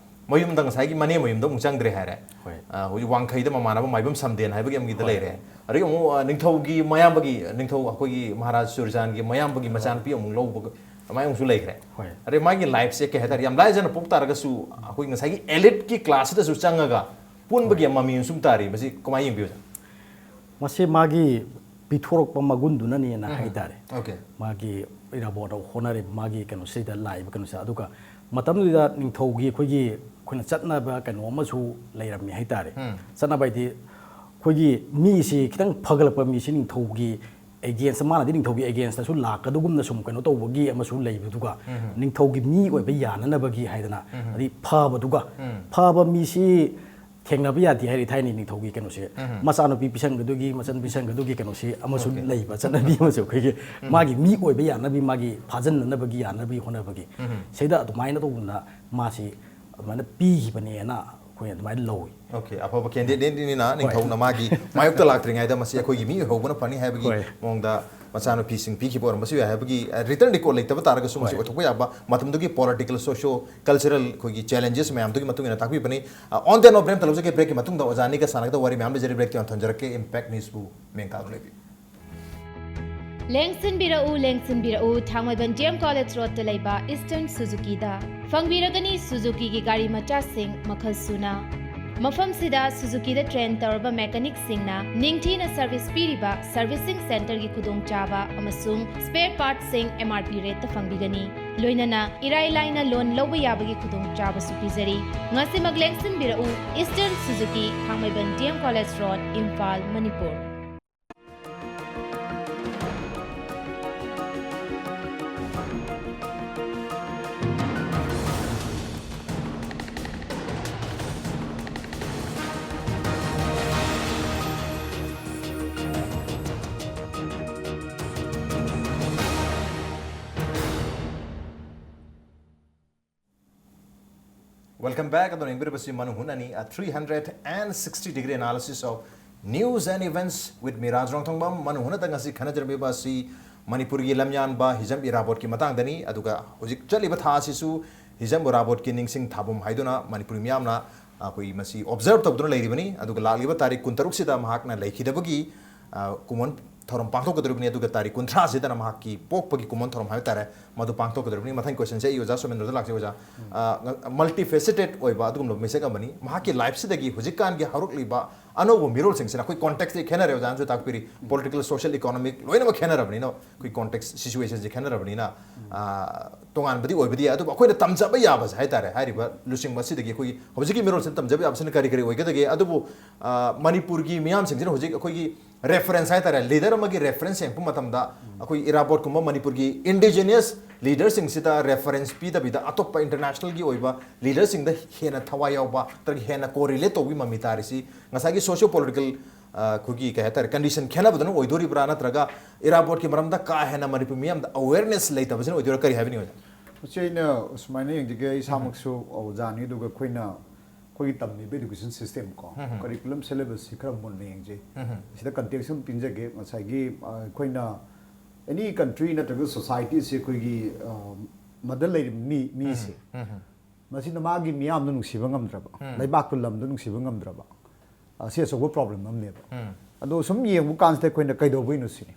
ꯃꯌꯨꯝꯗ, ꯉꯁꯥꯏꯒꯤ ꯃꯅꯦ ꯃꯌꯨꯝꯗ ꯑꯃꯨꯛ ꯆꯪꯗ꯭ꯔꯦ ꯍꯥꯏꯔꯦ꯫ ꯍꯣꯏ꯫ ꯑ, ꯍꯧꯖꯤꯛ ꯋꯥꯡꯈꯩꯗ ꯃꯃꯥꯟꯅꯕ ꯃꯥꯏꯕꯝ ꯁꯝꯗꯦꯟ ꯍꯥꯏꯕꯒꯤ ꯑꯃꯒꯤꯗ ꯍꯣꯏ꯫ ꯂꯩꯔꯦ꯫ ꯑꯗꯒꯤ ꯑꯃꯨꯛ, ꯑ, ꯅꯤꯡꯊꯧꯒꯤ ꯃꯌꯥꯝꯕꯒꯤ, ꯅꯤꯡꯊꯧ ꯑꯩꯈꯣꯏꯒꯤ ꯃꯍꯥꯔꯥꯖ ꯆꯨꯔꯆꯥꯟꯒꯤ ꯃꯌꯥꯝꯕꯒꯤ ꯃꯆꯥꯅꯨꯄꯤ ꯑꯃꯨꯛ ꯂꯧꯕ, ꯑꯗꯨꯃꯥꯏꯅ ꯑꯃꯨꯛꯁꯨ ꯂꯩꯈ꯭ꯔꯦ꯫ ꯍꯣꯏ꯫ ꯑꯗꯩ ꯃꯥꯒꯤ ꯂꯥꯏꯐꯁꯦ ꯀꯩ ꯍꯥꯏꯇꯥꯔꯦ, ꯌꯥꯝ ꯂꯥꯏꯖꯅ ꯄꯣꯛ ꯇꯥꯔꯒꯁꯨ ꯑꯩꯈꯣꯏ ꯉꯁꯥꯏꯒꯤ ꯑꯦꯂꯤꯠꯀꯤ ꯀ꯭ꯂꯥꯁꯁꯤꯗꯁꯨ ꯆꯪꯉꯒ ꯄꯨꯟꯕꯒꯤ ꯍꯣꯏ꯫ ꯑꯃ ꯃꯃꯤ ꯑꯃ ꯁꯨꯝ ꯇꯥꯔꯤ꯫ ꯃꯁꯤ ꯀꯃꯥꯏꯅ ꯌꯦꯡꯕꯤꯕ? ꯃꯁꯤ ꯃꯥꯒꯤ ꯄꯤꯊꯣꯔꯛꯄ ꯃꯒꯨꯟꯗꯨꯅꯅꯦꯅ ꯎꯝ꯫ ꯍꯥꯏꯇꯥꯔꯦ꯫ ꯑꯣꯀꯦ꯫ ꯃꯥꯒꯤ ꯏꯔꯥꯕꯣꯠꯅ ꯍꯣꯠꯅꯔꯤꯕ ꯃꯥꯒꯤ ꯀꯩꯅꯣꯁꯤꯗ ꯂꯥꯛꯏꯕ ꯀꯩꯅꯣꯁꯦ꯫ ꯑꯗꯨꯒ ꯃꯇꯝꯗꯨꯗ ꯅꯤꯡꯊꯧꯒꯤ ꯑꯩꯈꯣꯏꯒꯤ, ꯑꯩꯈꯣꯏꯅ ꯆꯠꯅꯕ ꯀꯩꯅꯣ ꯑꯃꯁꯨ ꯂꯩꯔꯝꯃꯤ ꯍꯥꯏꯇꯥꯔꯦ꯫ ꯎꯝ꯫ ꯆꯠꯅꯕ ꯍꯥꯏꯗꯤ ꯑꯩꯈꯣꯏꯒꯤ ꯃꯤꯁꯤ ꯈꯤꯇꯪ ꯐꯒꯠꯂꯛꯄ ꯃꯤꯁꯤ ꯅꯤꯡꯊꯧꯒꯤ against, ꯃꯥꯅꯗꯤ ꯅꯤꯡꯊꯧꯒꯤ againstꯇꯁꯨ ꯂꯥꯛꯀꯗꯧꯒꯨꯝꯅ ꯁꯨꯝ ꯀꯩꯅꯣ ꯇꯧꯕꯒꯤ ꯑꯃꯁꯨ ꯂꯩꯕꯗꯨꯒ, ꯎꯝ꯫ ꯅꯤꯡꯊꯧꯒꯤ ꯃꯤ ꯑꯣꯏꯕ ꯌꯥꯅꯅꯕꯒꯤ ꯍꯥꯏꯗꯅ, ꯎꯝ꯫ ꯑꯗꯩ ꯐꯕꯗꯨꯒ, ꯎꯝ꯫ ꯐꯕ ꯃꯤꯁꯤ ꯊꯦꯡꯅꯕ ꯌꯥꯗꯦ ꯍꯥꯏꯔꯤ ꯊꯥꯏꯅ ꯅꯤꯡꯊꯧꯒꯤ ꯀꯩꯅꯣꯁꯦ꯫ ꯎꯝ꯫ ꯃꯆꯥꯅꯨꯄꯤ ꯄꯤꯁꯟꯒꯗꯨꯒꯤ, ꯃꯆꯟ ꯄꯤꯁꯟꯒꯗꯨꯒꯤ ꯀꯩꯅꯣꯁꯤ ꯑꯃꯁꯨ ꯑꯣꯀꯦ꯫ ꯂꯩꯕ, ꯆꯠꯅꯕꯤ ꯑꯃꯁꯨ ꯑꯩꯈꯣꯏꯒꯤ ꯎꯝ꯫ ꯃꯥꯒꯤ ꯃꯤ ꯑꯣꯏꯕ ꯌꯥꯅꯕꯤ, ꯃꯥꯒꯤ ꯐꯥꯖꯤꯟꯅꯅꯕꯒꯤ ꯌꯥꯅꯕꯤ ꯍꯣꯠꯅꯕꯒꯤ꯫ ꯎꯝ꯫ ꯁꯤꯗ ꯑꯗꯨꯃꯥꯏꯅ ꯇꯧꯗꯅ ꯃꯥꯁꯤ ꯑꯗꯨꯃꯥꯏꯅ ꯄꯤꯈꯤꯕꯅꯦꯅ ꯑꯩꯈꯣꯏ ꯑꯗꯨꯃꯥꯏꯅ ꯂꯧꯏ꯫ ꯑꯣꯀꯦ, ꯑꯐꯕ candidateꯅꯤꯅ ꯍꯣꯏ꯫ ꯅꯤꯡꯊꯧꯅ ꯃꯥꯒꯤ ꯃꯥꯌꯣꯛꯇ ꯂꯥꯛꯇ꯭ꯔꯤꯉꯩꯗ ꯃꯁꯤ ꯑꯩꯈꯣꯏꯒꯤ ꯃꯤ ꯑꯣꯏꯍꯧꯕꯅ ꯐꯅꯤ ꯍꯥꯏꯕꯒꯤ ꯍꯣꯏ꯫ ꯃꯑꯣꯡꯗ ꯃꯆꯥꯅꯨꯄꯤꯁꯤꯡ ꯄꯤꯈꯤꯕ ꯑꯣꯏꯔꯝꯕꯁꯨ ꯌꯥꯏ ꯍꯥꯏꯕꯒꯤ ꯔꯤꯇꯔꯟ ꯔꯤꯀꯣꯔꯗ ꯂꯩꯇꯕ ꯇꯥꯔꯒꯁꯨ ꯃꯁꯤ ꯍꯣꯏ꯫ ꯑꯣꯏꯊꯣꯛꯄ ꯌꯥꯕ ꯃꯇꯝꯗꯨꯒꯤ ꯄꯣꯂꯤꯇꯤꯀꯦꯜ, ꯁꯣꯁꯤꯌꯣ ꯀꯜꯆꯔꯦꯜ ꯑꯩꯈꯣꯏꯒꯤ ꯆꯦꯂꯦꯟꯖꯦꯁ ꯃꯌꯥꯝꯗꯨꯒꯤ ꯃꯇꯨꯡ ꯏꯟꯅ ꯇꯥꯛꯄꯤꯕꯅꯤ꯫ ꯑꯣꯟ ꯗꯦꯟ ꯑꯣꯐ ꯕ꯭ꯔꯦꯛ ꯂꯧꯖꯒꯦ꯫ ꯕ꯭ꯔꯦꯛꯀꯤ ꯃꯇꯨꯡꯗ ꯑꯣꯖꯥ ꯑꯅꯤꯒ ꯁꯥꯟꯅꯒꯗꯕ ꯋꯥꯔꯤ ꯃꯌꯥꯝ ꯂꯩꯖꯔꯤ꯫ ꯕ꯭ꯔꯦꯛꯇꯤ ꯌꯥꯝ ꯊꯝꯖꯔꯛꯀꯦ꯫ ꯏꯝꯄꯦꯛ ꯅ꯭ꯌꯨꯁꯄꯨ ꯃꯦꯟ ꯀꯥꯗꯨꯅ ꯂꯩꯕꯤꯌꯨ꯫ ꯂꯦꯡꯁꯤꯟꯕꯤꯔꯛꯎ, ꯂꯦꯡꯁꯤꯟꯕꯤꯔꯛꯎ, ꯊꯥꯡꯃꯩꯕꯟ ꯗꯤ ꯑꯦꯝ ꯀꯣꯂꯦꯖ ꯔꯣꯗꯇ ꯂꯩꯕ ꯏꯁꯇꯔꯟ ꯁꯨꯖꯨꯀꯤꯗ꯫ ꯐꯪꯕꯤꯔꯒꯅꯤ ꯁꯨꯖꯨꯀꯤꯒꯤ ꯒꯥꯔꯤ ꯃꯆꯥꯁꯤꯡ ꯃꯈꯜ ꯁꯨꯅ꯫ ꯃꯐꯝꯁꯤꯗ ꯁꯨꯖꯨꯀꯤꯗ ꯇ꯭ꯔꯦꯟ ꯇꯧꯔꯕ ꯃꯦꯀꯥꯅꯤꯛꯁꯤꯡꯅ ꯅꯤꯡꯊꯤꯅ ꯁꯔꯚꯤꯁ ꯄꯤꯔꯤꯕ ꯁꯔꯚꯤꯁꯤꯡ ꯁꯦꯟꯇꯔꯒꯤ ꯈꯨꯗꯣꯡꯆꯥꯕ ꯑꯃꯁꯨꯡ ꯁ꯭ꯄꯦꯌꯔ ꯄꯥꯔꯠꯁꯤꯡ ꯑꯦꯝ ꯑꯥꯔ ꯄꯤ ꯔꯦꯠꯇ ꯐꯪꯕꯤꯒꯅꯤ꯫ ꯂꯣꯏꯅꯅ ꯏꯔꯥꯏ ꯂꯥꯏꯅ ꯂꯣꯟ ꯂꯧꯕ ꯌꯥꯕꯒꯤ ꯈꯨꯗꯣꯡꯆꯥꯕꯁꯨ ꯄꯤꯖꯔꯤ꯫ ꯉꯁꯤꯃꯛ ꯂꯦꯡꯁꯤꯟꯕꯤꯔꯛꯎ, ꯏꯁꯇꯔꯟ ꯁꯨꯖꯨꯀꯤ, Thangmeiband D M college road, Imphal, Manipur. Welcome back. ꯑꯗꯨꯅ ꯌꯦꯡꯕꯤꯔꯤꯕꯁꯤ ꯃꯅꯨ ꯍꯨꯅꯅꯤ, a three hundred and sixty degree analysis of news and events with me, ꯔꯥꯖ ꯔꯣꯡꯊꯣꯡꯕꯝ꯫ ꯃꯅꯨ ꯍꯨꯅꯗ ꯉꯁꯤ ꯈꯟꯅꯖꯔꯝꯂꯤꯕ ꯑꯁꯤ ꯃꯅꯤꯄꯨꯔꯒꯤ ꯂꯝꯌꯥꯟꯕ ꯍꯤꯖꯝ ꯏꯔꯥꯕꯣꯠꯀꯤ ꯃꯇꯥꯡꯗꯅꯤ꯫ ꯑꯗꯨꯒ ꯍꯧꯖꯤꯛ ꯆꯠꯂꯤꯕ ꯊꯥ ꯑꯁꯤꯁꯨ ꯍꯤꯖꯝ ꯏꯔꯥꯕꯣꯠꯀꯤ ꯅꯤꯡꯁꯤꯡ ꯊꯥꯕꯝ ꯍꯥꯏꯗꯨꯅ ꯃꯅꯤꯄꯨꯔꯤ ꯃꯤꯌꯥꯝꯅ ꯑꯩꯈꯣꯏ ꯃꯁꯤ ꯑꯣꯕꯖꯔꯕ ꯇꯧꯗꯨꯅ ꯂꯩꯔꯤꯕꯅꯤ꯫ ꯑꯗꯨꯒ ꯂꯥꯛꯂꯤꯕ ꯇꯥꯔꯤꯛ ꯀꯨꯟꯇꯔꯨꯛꯁꯤꯗ ꯃꯍꯥꯛꯅ ꯂꯩꯈꯤꯗꯕꯒꯤ, ꯑ, ꯀꯨꯝꯑꯣꯟ ꯊꯧꯔꯝ ꯄꯥꯡꯊꯣꯛꯀꯗꯧꯔꯤꯕꯅꯤ꯫ ꯑꯗꯨꯒ ꯇꯥꯔꯤꯛ ꯀꯨꯟꯊ꯭ꯔꯥꯁꯤꯗꯅ ꯃꯍꯥꯛꯀꯤ ꯄꯣꯛꯄꯒꯤ ꯀꯨꯝꯑꯣꯟ ꯊꯧꯔꯝ ꯍꯥꯏꯕ ꯇꯥꯔꯦ, ꯃꯗꯨ ꯄꯥꯡꯊꯣꯛꯀꯗꯧꯔꯤꯕꯅꯤ꯫ ꯃꯊꯪꯒꯤ ꯀꯣꯏꯁꯟꯁꯦ ꯑꯩ ꯑꯣꯖꯥ ꯁꯣꯃꯦꯟꯗ꯭ꯔꯗ ꯂꯥꯛꯆꯩ꯫ ꯑꯣꯖꯥ, ꯎꯝ꯫ ꯑ, ꯃꯜꯇꯤꯐꯦꯁꯦꯇꯦꯠ ꯑꯣꯏꯕ ꯑꯗꯨꯒꯨꯝꯂꯕ ꯃꯤꯁꯛ ꯑꯃꯅꯤ꯫ ꯃꯍꯥꯛꯀꯤ ꯂꯥꯏꯐꯁꯤꯗꯒꯤ ꯍꯧꯖꯤꯛꯀꯥꯟꯒꯤ ꯍꯧꯔꯛꯂꯤꯕ ꯑꯅꯧꯕ ꯃꯤꯔꯣꯜꯁꯤꯡꯁꯤꯅ ꯑꯩꯈꯣꯏ ꯀꯣꯟꯇꯦꯛꯁꯁꯦ ꯈꯦꯠꯅꯔꯦ, ꯑꯣꯖꯥꯅꯁꯨ ꯇꯥꯛꯄꯤꯔꯤ꯫ ꯎꯝ꯫ ꯄꯣꯂꯤꯇꯤꯀꯦꯜ, ꯁꯣꯁꯤꯌꯦꯜ, ꯏꯀꯣꯅꯣꯃꯤꯛ ꯂꯣꯏꯅꯃꯛ ꯈꯦꯠꯅꯔꯕꯅꯤꯅ ꯑꯩꯈꯣꯏ ꯀꯣꯟꯇꯦꯛꯁ ꯁꯤꯆꯨꯋꯦꯁꯟꯁꯦ ꯈꯦꯠꯅꯔꯕꯅꯤꯅ, ꯎꯝ꯫ ꯑ, ꯇꯣꯉꯥꯟꯕꯗꯤ ꯑꯣꯏꯕꯗꯤ ꯌꯥꯏ, ꯑꯗꯨꯕꯨ ꯑꯩꯈꯣꯏꯅ ꯇꯝꯖꯕ ꯌꯥꯕꯁꯦ ꯍꯥꯏ ꯇꯥꯔꯦ, ꯍꯥꯏꯔꯤꯕ ꯂꯨꯆꯤꯡꯕ ꯑꯁꯤꯗꯒꯤ ꯑꯩꯈꯣꯏꯒꯤ ꯍꯧꯖꯤꯛꯀꯤ ꯃꯤꯔꯣꯜꯁꯤꯅ ꯇꯝꯖꯕ ꯌꯥꯕꯁꯤꯅ ꯀꯔꯤ ꯀꯔꯤ ꯑꯣꯏꯒꯗꯒꯦ? ꯑꯗꯨꯕꯨ, ꯑ, ꯃꯅꯤꯄꯨꯔꯒꯤ ꯃꯤꯌꯥꯝꯁꯤꯡꯁꯤꯅ ꯍꯧꯖꯤꯛ ꯑꯩꯈꯣꯏꯒꯤ ꯔꯦꯐꯔꯦꯟꯁ ꯍꯥꯏ ꯇꯥꯔꯦ, ꯂꯤꯗꯔ ꯑꯃꯒꯤ ꯔꯦꯐꯔꯦꯟꯁ ꯌꯦꯡꯉꯛꯄ ꯃꯇꯝꯗ, ꯎꯝ꯫ ꯑꯩꯈꯣꯏ ꯏꯔꯥꯕꯣꯠꯀꯨꯝꯕ ꯃꯅꯤꯄꯨꯔꯒꯤ ꯏꯟꯗꯤꯖꯤꯅꯁ ꯂꯤꯗꯔꯁꯤꯡꯁꯤꯗ ꯔꯦꯐꯔꯦꯟꯁ ꯄꯤꯗꯕꯤꯗ ꯑꯇꯣꯞꯄ ꯏꯟꯇꯔꯅꯦꯁꯅꯦꯜꯒꯤ ꯑꯣꯏꯕ ꯂꯤꯗꯔꯁꯤꯡꯗ ꯍꯦꯟꯅ ꯊꯋꯥꯏ ꯌꯥꯎꯕ ꯅꯠꯇ꯭ꯔꯒ ꯍꯦꯟꯅ ꯀꯣꯔꯤꯂꯦꯠ ꯇꯧꯕꯒꯤ ꯃꯃꯤ ꯇꯥꯔꯤꯁꯤ ꯉꯁꯥꯏꯒꯤ ꯁꯣꯁꯤꯌꯣ ꯄꯣꯂꯤꯇꯤꯀꯦꯜ, ꯑ, ꯑꯩꯈꯣꯏꯒꯤ ꯀꯩ ꯍꯥꯏꯇꯥꯔꯦ, ꯀꯟꯗꯤꯁꯟ ꯈꯦꯠꯅꯕꯗꯨꯅ ꯑꯣꯏꯗꯣꯔꯤꯕ꯭ꯔꯥ, ꯅꯠꯇ꯭ꯔꯒ ꯏꯔꯥꯕꯣꯠꯀꯤ ꯃꯔꯝꯗ ꯀꯥ ꯍꯦꯟꯅ ꯃꯅꯤꯄꯨꯔ ꯃꯤꯌꯥꯝꯗ ꯑꯋꯦꯔꯅꯦꯁ ꯂꯩꯇꯕꯁꯤꯅ ꯑꯣꯏꯗꯣꯏꯔꯥ, ꯀꯔꯤ ꯍꯥꯏꯕꯤꯅꯤꯡꯉꯤ, ꯑꯣꯖꯥ? ꯃꯁꯤ ꯑꯩꯅ ꯁꯨꯃꯥꯏꯅ ꯌꯦꯡꯖꯒꯦ, ꯑꯩ ꯏꯁꯥꯃꯛꯁꯨ ꯑꯣꯖꯥꯅꯤ, ꯑꯗꯨꯒ ꯑꯩꯈꯣꯏꯅ, ꯑꯩꯈꯣꯏꯒꯤ ꯇꯝꯃꯤꯕ ꯏꯗꯨꯀꯦꯁꯟ ꯁꯤꯁꯇꯦꯝ ꯀꯣ, ꯎꯝ ꯍꯝ꯫ ꯀꯔꯤꯀꯨꯂꯝ ꯁꯦꯂꯦꯕꯁꯁꯤ ꯈꯔ ꯃꯨꯟꯅ ꯌꯦꯡꯖꯩ꯫ ꯎꯝ ꯍꯝ꯫ ꯁꯤꯗ ꯀꯟꯇꯦꯛꯁ ꯑꯃ ꯄꯤꯖꯒꯦ꯫ ꯉꯁꯥꯏꯒꯤ, ꯑ, ꯑꯩꯈꯣꯏꯅ ꯑꯦꯅꯤ ꯀꯟꯇ꯭ꯔꯤ ꯅꯠꯇ꯭ꯔꯒ ꯁꯣꯁꯥꯏꯇꯤꯁꯦ ꯑꯩꯈꯣꯏꯒꯤ ꯃꯗ ꯂꯩꯔꯤꯕ ꯃꯤ ꯃꯤꯁꯦ, ꯃꯁꯤꯅ ꯃꯥꯒꯤ ꯃꯤꯌꯥꯝꯗꯣ ꯅꯨꯡꯁꯤꯕ ꯉꯝꯗ꯭ꯔꯕ, ꯂꯩꯕꯥꯛꯇꯨ ꯂꯝꯗꯣ ꯅꯨꯡꯁꯤꯕ ꯉꯝꯗ꯭ꯔꯕ, ꯑꯁꯤ ꯑꯆꯧꯕ ꯄ꯭ꯔꯣꯕ꯭ꯂꯦꯝ ꯑꯃꯅꯦꯕ꯫ ꯑꯗꯣ ꯁꯨꯝ ꯌꯦꯡꯕ ꯀꯥꯟꯁꯤꯗ ꯑꯩꯈꯣꯏꯅ ꯀꯩꯗꯧꯕꯩꯅꯣ ꯁꯤꯅꯤ꯫